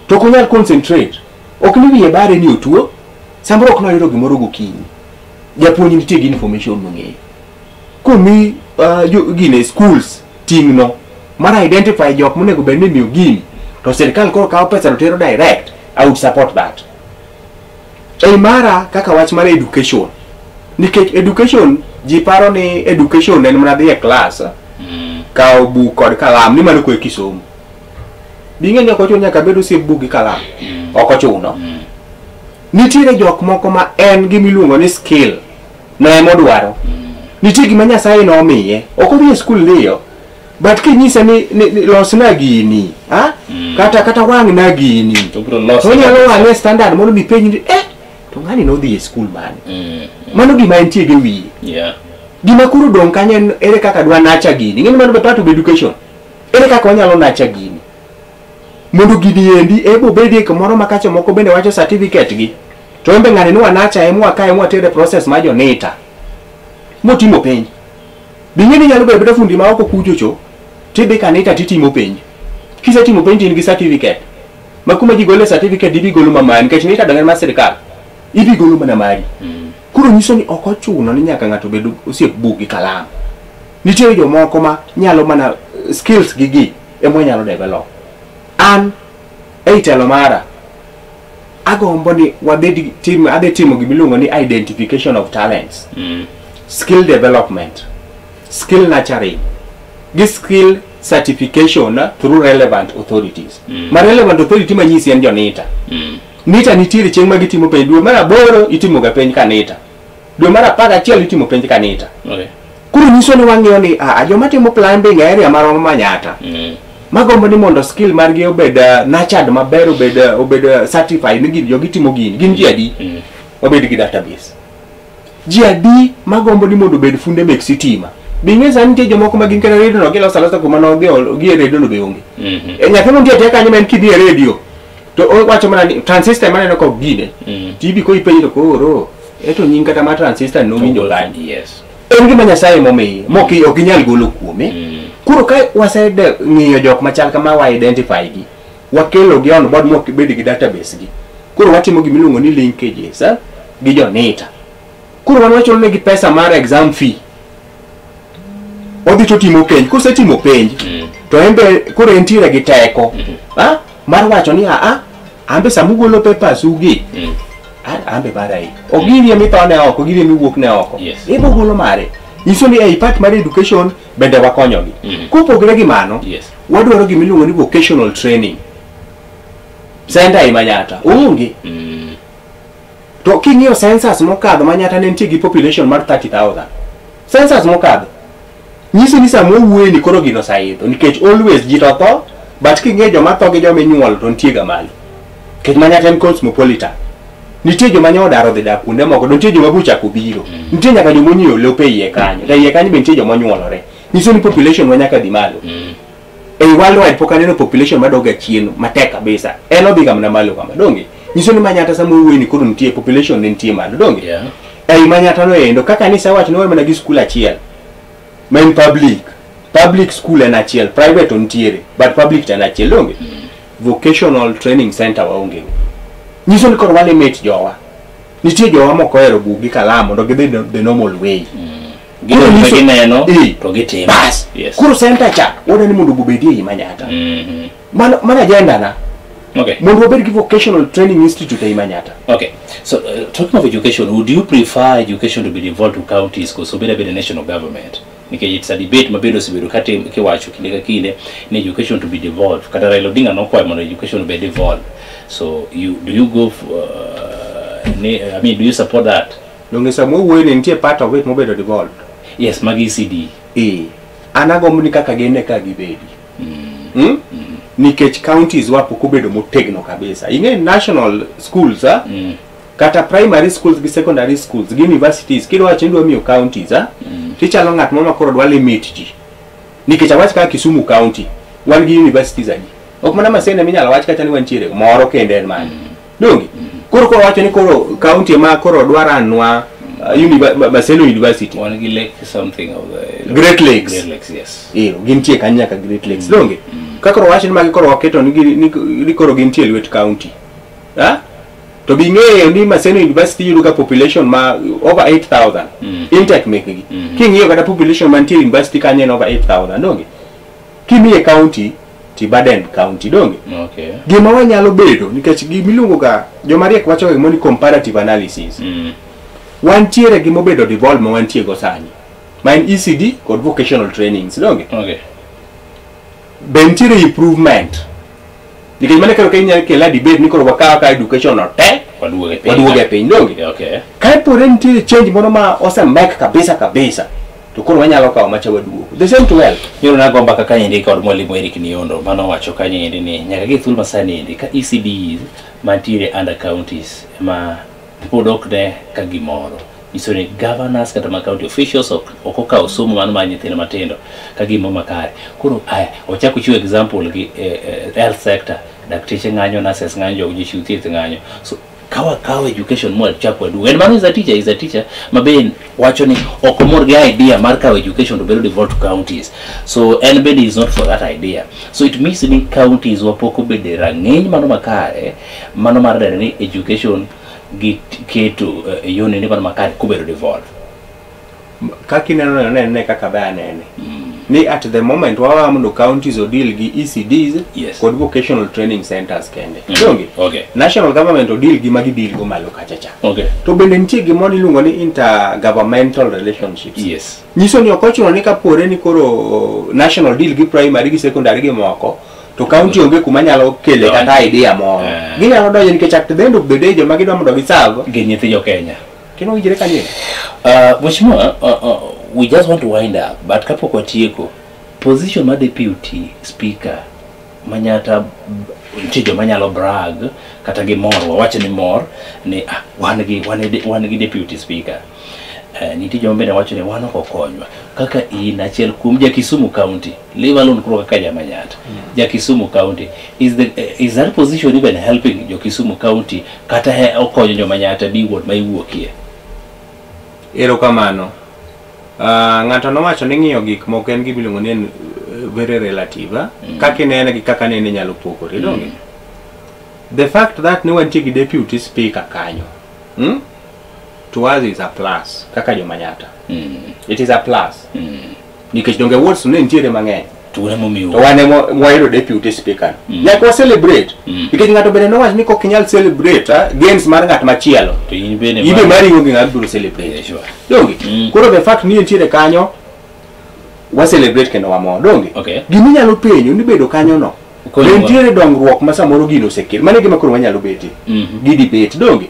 to ok onyal concentrate. Ok ni wiye bare ni otuo, samoro ok noyudo gimoro gokinyi. Japuonj nitie gi information nong'eyo. Komi gine schools ting'no mar identify jok monego bed ni imiyo gini, to sirikal koro kawo pesa to tero direct, I would support that. Ei mara kaka wach mar education, nikech education Ji paro ni education en mana dhi e class, kawo buk kod kalam, ni mano koe kisomo. Bing'e ni ok ochuno nyaka bed osiep buk gi kalam. Ok ochuno. Nitiere jok moko ma en gimiluongo ni skill no emodwaro. Nitie gima Nyasaye nomiye. Ok odhi e skul liyo. But kinyise ni losna gini, ha? Kata wang'na gini. To biro lose. To onyalo wang'e standard mondo mipenj ni to ng'ani nodhi e skul mane? Mano gima entie gi wiye. Gima koro dong' kanyo en ere kaka dwa nacha gini. Ing'e ni mano be part of education. Ere kaka wanyalo nacha gini? Mondo gini endi ebo bedie kamoro ma kacha moko bende wacho certificate gi. To embe ng'ani ni wanacha emwa kae mwatere process mar jo NITA. Motimo penj. Bing'e ni nyalo bedo bedo fundi ma oko kucho cho, tidhi ka NITA titimo penj. Kisetimo penj to in gi certificate. Ma kuma ji gole certificate ibi golo mamari nikech NITA dong' en mar sirikal. Ibi golo mana mari. Koro nyiso ni ok ochuno ni nyaka ng'ato obed osiep buk gi kalam. Nitiere jomoko ma nyalo mana skills gi gi ema onyalo develop. An ei telo mara agombo ni wabed tim adhi timo gimiluongo ni identification of talents, skill development, skill nurturing, gi skill certification through relevant authorities. Ma relevant authority manyisi en jo NITA. NITA nitiere chieng' ma gitimo penj dwe mar 8 itimo ga penj ka NITA. Dwe mar 11 itimo penj ka NITA. Koro nyiso ni wang'iyo ni joma timo plumbing e area marwa Manyatta. Magombo ni mondo skill margi obed nurtured maber, obed certified ni jogi timo gini. Gin ji adi? Wabed gi database. Ji adi magombo ni mondo obed funde mek sitima. Bing'e sani nitie jomoko ma gin kata redio no giloso alosa kuma nodhi gi e redio no be onge. Nyathi montie atia kanyo ma en kidhi e redio to owacho mana ni transistor maneno ka ok gine. Tibi ko ipenjo to koro eto nying kata mar transistor nowinjo kanye. En gima Nyasaye momiye mok ok inyal golo kuome. Koro ka wasede ng'iyo jok machal kama wa identify gi, wakelo gi on board mok bed gi database gi. Koro watimo gimiluongo ni linkages gi jo NITA. Koro wan wachulo negi pesa mar exam fee. Odhi to timo penj, kosetimo penj to en be koro entiere gi teko mar wacho ni an be samugolo papers ugi an be mara i. Ok girie mithone oko, girie miwuok ne oko. Ibo golo mare. Nyiso ni ei part mar education bende wakonyogi. Kopogore gi mano, wadwaro gimiluongo ni vocational training center ei Manyatta. Onge. To king'iyo census mokadho Manyatta ne nitie gi population mar 30,000. Census mokadho nyiso ni sama wawuoye ni koro gino oseidho nikech always ji to tho, but king'iyo joma tho gi joma inyuolo to nitie ga malo. Nikech Manyatta en cosmopolitan. Nitie joma nyo odar odhi dak kuonde moko, to nitie joma be ochako biro. Nitie nyaka joma onyiewo lope iye kanyo. To iye kanyo be nitie joma onyuolore. Nyiso ni population wa nyaka dhi malo. Ei worldwide pok aneno population madok ga chien matek kabisa. En odhi ga mana malo kama, donge? Nyiso ni Manyatta sama wawuoye ni koro nitie population ne nitie malo, donge? Ei Manyatta no endo kaka ni sawacho ni wan mana gi skul achiel ma en public. Public school en achiel, private to nitiere, but public to en achiel, donge? Vocational training center waonge go. Nyiso ni koro walimit jowa. Nitie jowa mok ohero buk gi kalam mondo gidhi the normal way. Gino Koro nyiso- gineno to gitimo. Bas. Koro center cha wadwa ni mondo obedie ei Manyatta. Mano agenda na. Mondo wabed gi vocational training institute ei Manyatta. Okay. So talking of education, would you prefer education to be devolved to counties koso bed abeda national government? Nikech it's a debate mabedo osebedo kiwacho kinde ka kinde ni education to be devolved. Kata Raila Odinga nokwayo mondo education obed devolved. So you do you go for, I mean, do you support that? Donge sama wawuoyo ni nitie part of it mobedo devolved. Yes, mag ECD. An agombo ni kaka gin e ka gibedi. Nikech counties wa pok obedo motegno kabisa. Ing'e national schools kata primary schools gi secondary schools gi universities kidwa wacho ni idwa miyo counties tichalo ng'at moro ma koro dwa limit ji. Nikech awach kaka Kisumu county wan gi universities adi? Ok mana Maseno minyalo wach kata ni wantiere moro kende en mane. Donge? Koro koro wacho ni koro county ma koro dwa ranwa Maseno University. Wan gi lake something of the Great Lakes. Great Lakes, yes. Gintie kanyo nyaka Great Lakes. Donge? Ka koro wacho ni magi koro waketo ni koro gintie lwet county. To bi ng'eyo ni Maseno University yudo ga population ma over 8,000. Intake mekgi. King'iyo kata population mantie university kanyo en over 8,000. Donge? Kimiye county ti Baden county, donge? Gima wanyalo bedo nikech gimiluongo ga joma riek wacho ga gimoro ni comparative analysis. Wantiere gi mobedo devolve ma wantie go sani. Ma en ECD kod vocational trainings, donge? Okay. Be nitiere improvement? Nikech mano koro ka inyalo kela debate ni koro wakaw ka education no te Waduoge piny. waduoge piny, donge? Okay. Ka pore nitiere change moro ma osemek kabisa kabisa, to koro wanyalo kawo macha waduogo. The same to health. Nyoro nago mbaka kaendi kod mwalimu Eric Niondo manowacho kanyo endi ni nyaka gi thuolo masani endi ka ECDs mantiere under counties ma pod ok ne ka gimoro nyiso ni governors kata ma county officials ok okawo somo mano mar nyithindo matindo ka gimo makare. Koro aya ochako chiwo example gi health sector, dakteche ng'anyo, nurses ng'anyo, jog jochiw thieth ng'anyo. So kawa kawa education mwachako waduogo. En mano is a teacher ma be wacho ni ok omor gi idea mar kawo education to bedo devolved to counties. So en bende is not for that idea. So it means ni counties wa pok obedo e rang'iny mano makare mano mar neno ni education gi keto e yorni ni mano makare kobedo devolved. Kaka ineno no nene kaka be anene. Ni at the moment wawa mondo counties odeal gi ECDs kod vocational training centers kende. Donge? Okay. National government odeal gi magi deal go malo kacha cha. Okay. To bende nitie gimoro iluongo ni intergovernmental relationships. Yes. Nyiso ni ok ochuno ni kapore ni koro national deal gi primary gi secondary gi moko to county onge kuma nyalo kele kata idea moro. Ginyalo donjo nikech at the end of the day joma gidwa mondo giserve gin nyithi jo Kenya. Kendo winjre kanyo. Mheshimiwa, we just want to wind up, but kapok watieko, position mar deputy speaker Manyatta nitie joma nyalo brag kata gimor, wawach ni mor ni ah, wan gi deputy speaker. Nitie joma bende wacho ni wan ok okonywa kaka in achiel kuom ja Kisumu County, leave alone koro kaka ja Manyatta. Ja Kisumu County is that position even helping jo Kisumu County kata okonyo jo Manyatta B ward ma iwuokie? Erokamano. Ng'ato nowacho ni ng'iyo gik moko en gima iluongo ni en very relative. Ah? Kaka inene gi kaka nene nyalo pogore, donge? The fact that ni wantie gi deputy speaker kanyo, To us is a plus kaka joma Manyatta. It is a plus. Nikech donge wards ne nitiere mang'eny. To un emomiyo To wan ema wayudo deputy speaker. Nyaka wa celebrate. Nikech ng'ato bende nowach ni kok inyal celebrate gains mar ng'at machielo. To in bende In be mari onge ng'at biro celebrate. Yeah, sure. Donge? Koro the fact ni entiere kanyo wa celebrate kendo wamor. Donge? Okay. Giminyalo penjo ni bedo kanyo no. Konyo Be nitiere dongruok ma samoro gino osekel. Mano e gima koro wanyalo betie. Gi debate. Donge?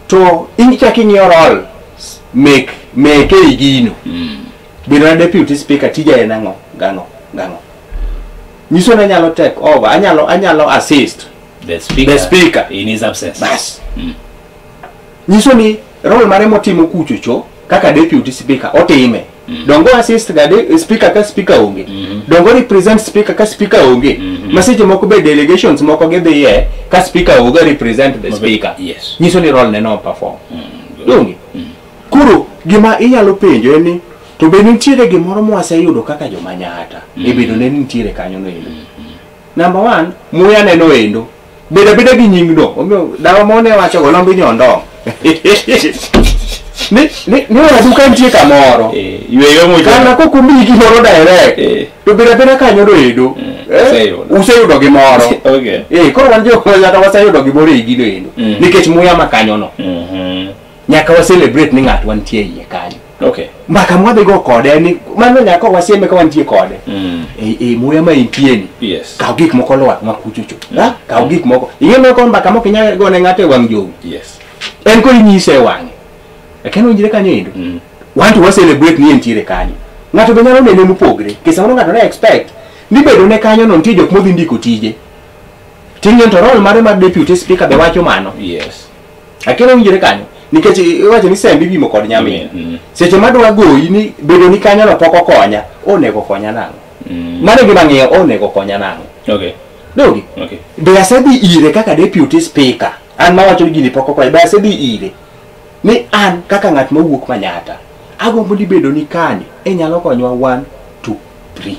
To in chak ing'iyo role mek meke ei gino. Bedo na deputy speaker tija en ang'o? Gang'o? Gang'o? Nyiso ni anyalo take over, anyalo assist the speaker, the speaker in his absence. Bas. Nyiso ni role mare motimo kucho cho kaka deputy speaker otime. Dongo assist ga speaker ka speaker onge. Dongo represent speaker ka speaker onge. Ma seche moko be delegations moko gidhiye ka speaker onge represent the speaker. Nyiso ni role ne no perform. Donge? Koro gima inyalo penjo en ni to be nitiere gimoro mwaseyudo kaka joma Nyatta e bedo ne nitiere kanyo no endo. Number one, muya neno endo. Bedo abeda gi nying no. Omiyo dawa moro ne wacho go lombi nyondong. Ni oradu ka nitie kamoro. Yweyo mocho. Kana kok omiyi gimoro direct. To bedo abeda kanyo no endo. Useyudo. Useyudo gimoro. Okay. Koro wan jo Manyatta waseyudo gimoro ei gino endo. Nikech muya ma kanyo no. Nyaka wa celebrate ni ng'at wantie iye kanyo. Okay. Mbaka mwadhi go kode en ni mano nyaka wasieme ka wantie kode. E muya ma intie ni. Yes. Kaw gik moko lwak ma kuchocho. Ha? Kaw gik moko. Ing'e moko mbaka mok inyal gone ng'ato e wang' jowi. Yes. En koro inyise e wang'e. Lakini winjre kanyo endo. Wan to wa celebrate ni entiere kanyo. Ng'ato be nyalo nene mopogre. Nikech samoro ng'ato ne expect ni bedo ne kanyo no nitie jok modhi ndiko tije. Ting'e to role mare mar deputy speaker be wacho mano. Yes. Lakini winjre kanyo. Nikech iwacho ni sembe ipimo kod nyamin. Seche madwa goyi ni bedo ni kanyo no pok okonya, onego konya nang'o? Mano e gima ng'iyo, onego konya nang'o? Okay. Donge? Okay. Be asedhi ire kaka deputy speaker. An mawacho ni gini pok okonya, be asedhi ire. Ni an kaka ng'at mawuok Manyatta, agombo ni bedo ni kani inyalo konywa 1 2 3.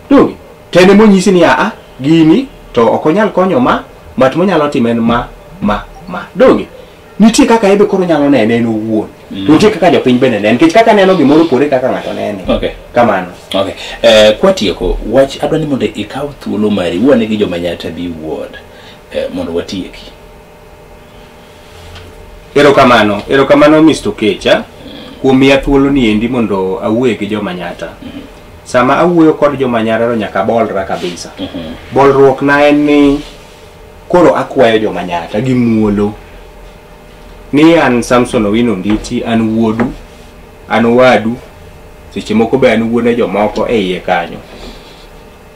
Donge? To en emonyisi ni aa, gini to ok onyal konyo ma, but monyalo timo en ma, ma, ma. Donge? Nitie kaka ebe koro nyalo nene en owuon. To nitie kaka jopiny bende nene. Nikech kaka neno gimoro opogore kaka ng'ato nene. Okay. Kamano. Okay. Kwatieko, wach adwa ni mondo ikaw thuolo mari wuone gi joma Manyatta B ward mondo watieki. Erokamano, erokamano Mr. Kecha kuom miya thuolo ni endi mondo awuoye gi jomanyata. Sama awuoyo kod jomanyata to nyaka bolra kabisa. Bolruok na en ni koro akwayo jomanyata gi muolo ni an Samson Owino Onditi, an wuodu, an owadu, seche moko be an wuone jomoko e iye kanyo.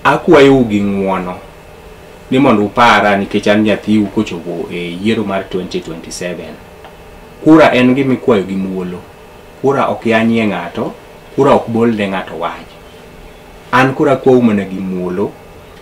Akwayou gi ng'uono ni mondo upara nikech an nyathiu kochopo e yiero mar 2027. Kura en gima ikwayo gi muolo. Kura ok yanyie ng'ato, kura ok bol ne ng'ato wach. An koro akwau mana gi muolo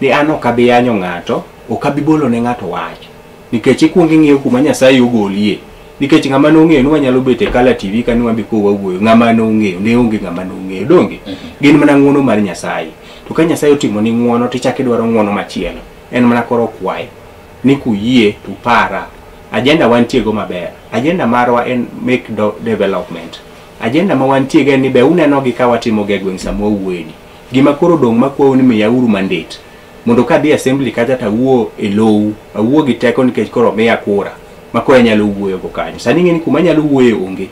ni an ok abi yanyo ng'ato, ok abi bolo ne ng'ato wach. Nikech ikuongo ing'iyo kuma Nyasaye ogolie. Nikech ng'ama nong'eyo ni wanyalo bet e Kala TV ka ni wan be koro wawuoyo, ng'ama nong'eyo, ne onge ng'ama nong'eyo, donge? Gin mana ng'uono mar Nyasaye. To ka Nyasaye otimo ni ng'uono tichako idwaro ng'uono machielo. En mana koro kwayo ni kuyie to upara. Agenda wantie go maber. Agenda marwa en make development. Agenda ma wantie go en ni be uneno gi ka watimo gi e gweng' sama wawuoyeni. Gima koro odong' makwau ni miyauru mandate. Mondo kadhi assembly kacha to awuo e lou, awuo gi teko nikech koro miya kura ma koro anyalo wuoyo go kanyo. Sani ing'e ni kuma anyalo wuoye onge.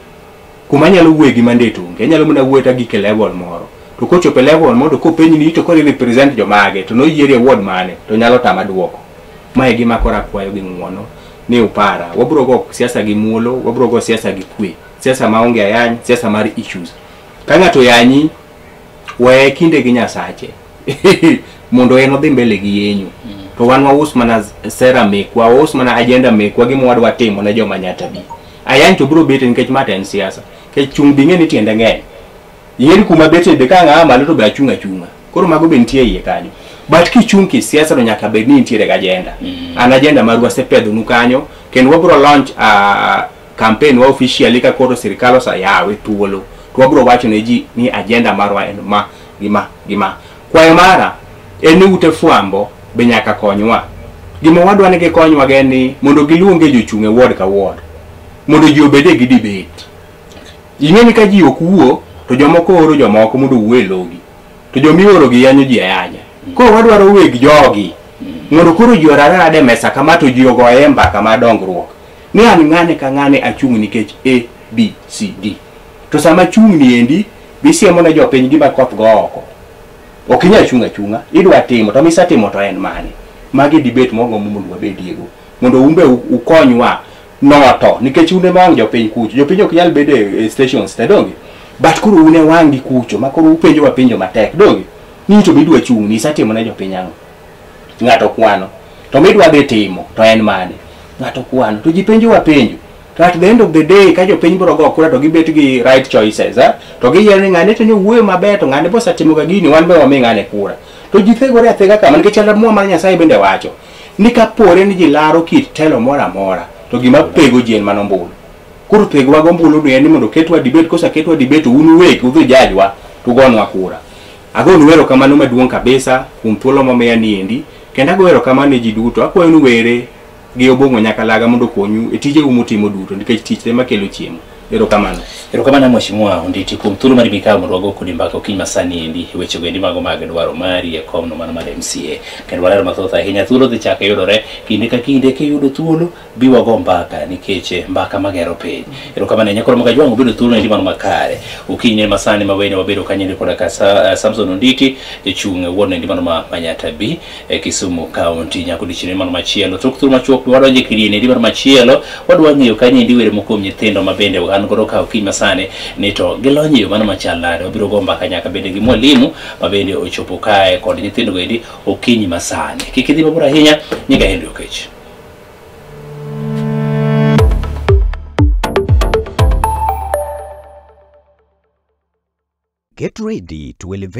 Kuma anyalo wuoye gi mandate onge. Anyalo mana wuoyo tagik e level moro. To kochopo e level moro to kopenji ni to koro i represent jomage to noyieri e ward mane to nyalo tama duoko. Ma e gima koro akwayo gi ng'uono ni upara. Wabro go siasa gi muolo, wabro go siasa gi kwe. Siasa maonge ayany, siasa mar issues. Ka ng'ato yanyi, weye kinde gi Nyasache. Mondo en odhi mbele gi yenyo. To wan waus mana sera mekwa, waus mana agenda mekwa gima wadwa timo ne joma nyata bi. Ayany to biro bete nikech ma to en siasa. Nikech chung' bi ing'e ni tiende ng'eny. Ing'e ni kuma bete be ka ng'a malo to be achung' achung'a. Koro mago be nitie iye kanyo. But kichung' kisiasa to nyaka bed ni nitiere gi agenda. An agenda marwa asepedhonu kanyo kendo wabro launch campaign wa officially ka koro sirikal oseyawe thuolo. To wabro wacho ne ji ni agenda marwa en ma gi ma gi ma. Kwayo mara en ni ute fwambo be nyaka konywa. Gima wadwa ni gikonywa en ni mondo giluonge jochung' e ward ka ward. Mondo ji obede gi debate. Ing'e ni ka ji ok wuo to jomoko oro jomoko mondo owuo e logi. To jomioro gi yanyo ji ayanya. Koro wadwaro weg jogi. Mondo koro ji orarade e mesa kama to ji ogoye mbaka mar dongruok. Ni an ng'ane ka ng'ane achung' nikech A, B, C, D. To sama chung' ni endi, bisiemo ne jopiny gima koth go oko. Ok inyal chung' achung'a, idwa timo to misetimo to en mane? Magi debate mogombo mondo wabediego. Mondo un be ukonywa noto nikech un ema wang' jopiny kucho. Jopiny ok nyal bedo e stations te donge? But koro un e wang' gi kucho ma koro upenjowa penjo matek donge? Ni to midwa chung' ni isetimo ne jopiny ang'o? Ng'ato kwano. To midwa dhi timo to en mane? Ng'ato kwano. To ji penjowa penjo. To at the end of the day ka jopiny biro go kura to gibet gi right choices, eh? To giyiero ni ng'ane to nyowuoyo maber to ng'ane bosetimo ga gini wan be wami ng'ane kura. To ji thegore athega kama nikech muma mar Nyasaye bende wacho ni kapore ni ji laro kit telo moro amora to gima pego ji en mana ombulu. Koro pegowa gombulu ni en ni mondo ketwa debate, koseketwa debate to un uwegi udhi jajwa to ugonwa kura. Agonu erokamano maduong' kabisa kuom thuolo momiya ni endi kendo ago erokamano ne ji duto. Akwayo ni were gi Obong'o Nyakalaga mondo okonyu e tijeu mutimo duto nikech tich ema kelo chiemo. Erokamano. Erokamano Mheshimiwa Onditi kuom thuolo mari mikawo mondo wago kodi mbaka okinyi masani endi weche go endi mago mag dwaro mari e komno mano mar MCA. Kendo walero mathoth ahinya thuolo dhi chako yudore kinde ka kinde kiyudo thuolo bi wago mbaka nikech mbaka magero piny. Erokamano ahinya koro Mkajwang' obedo thuolo endi mano makare. Okinyi masani ma wene wabedo kanyo koda ka Samson Onditi jachung' wuon endi mano ma Manyatta B e Kisumu County nyaka odiochieng' mano machielo. Tok thuolo machuok wadonjo e kidieny endi mano machielo wadwa ng'eyo kanyo endi were moko kuom nyithindo ma bende an godo ka okinyi masani ni to gilony e yo mano machal nade. Wabiro go mbaka nyaka bende gi mwalimu ma bende ochopo kae kod nyithindo go endi okinyi masani. Kik idhi mabor ahinya, nyinga Henry Okech. Get ready to elevate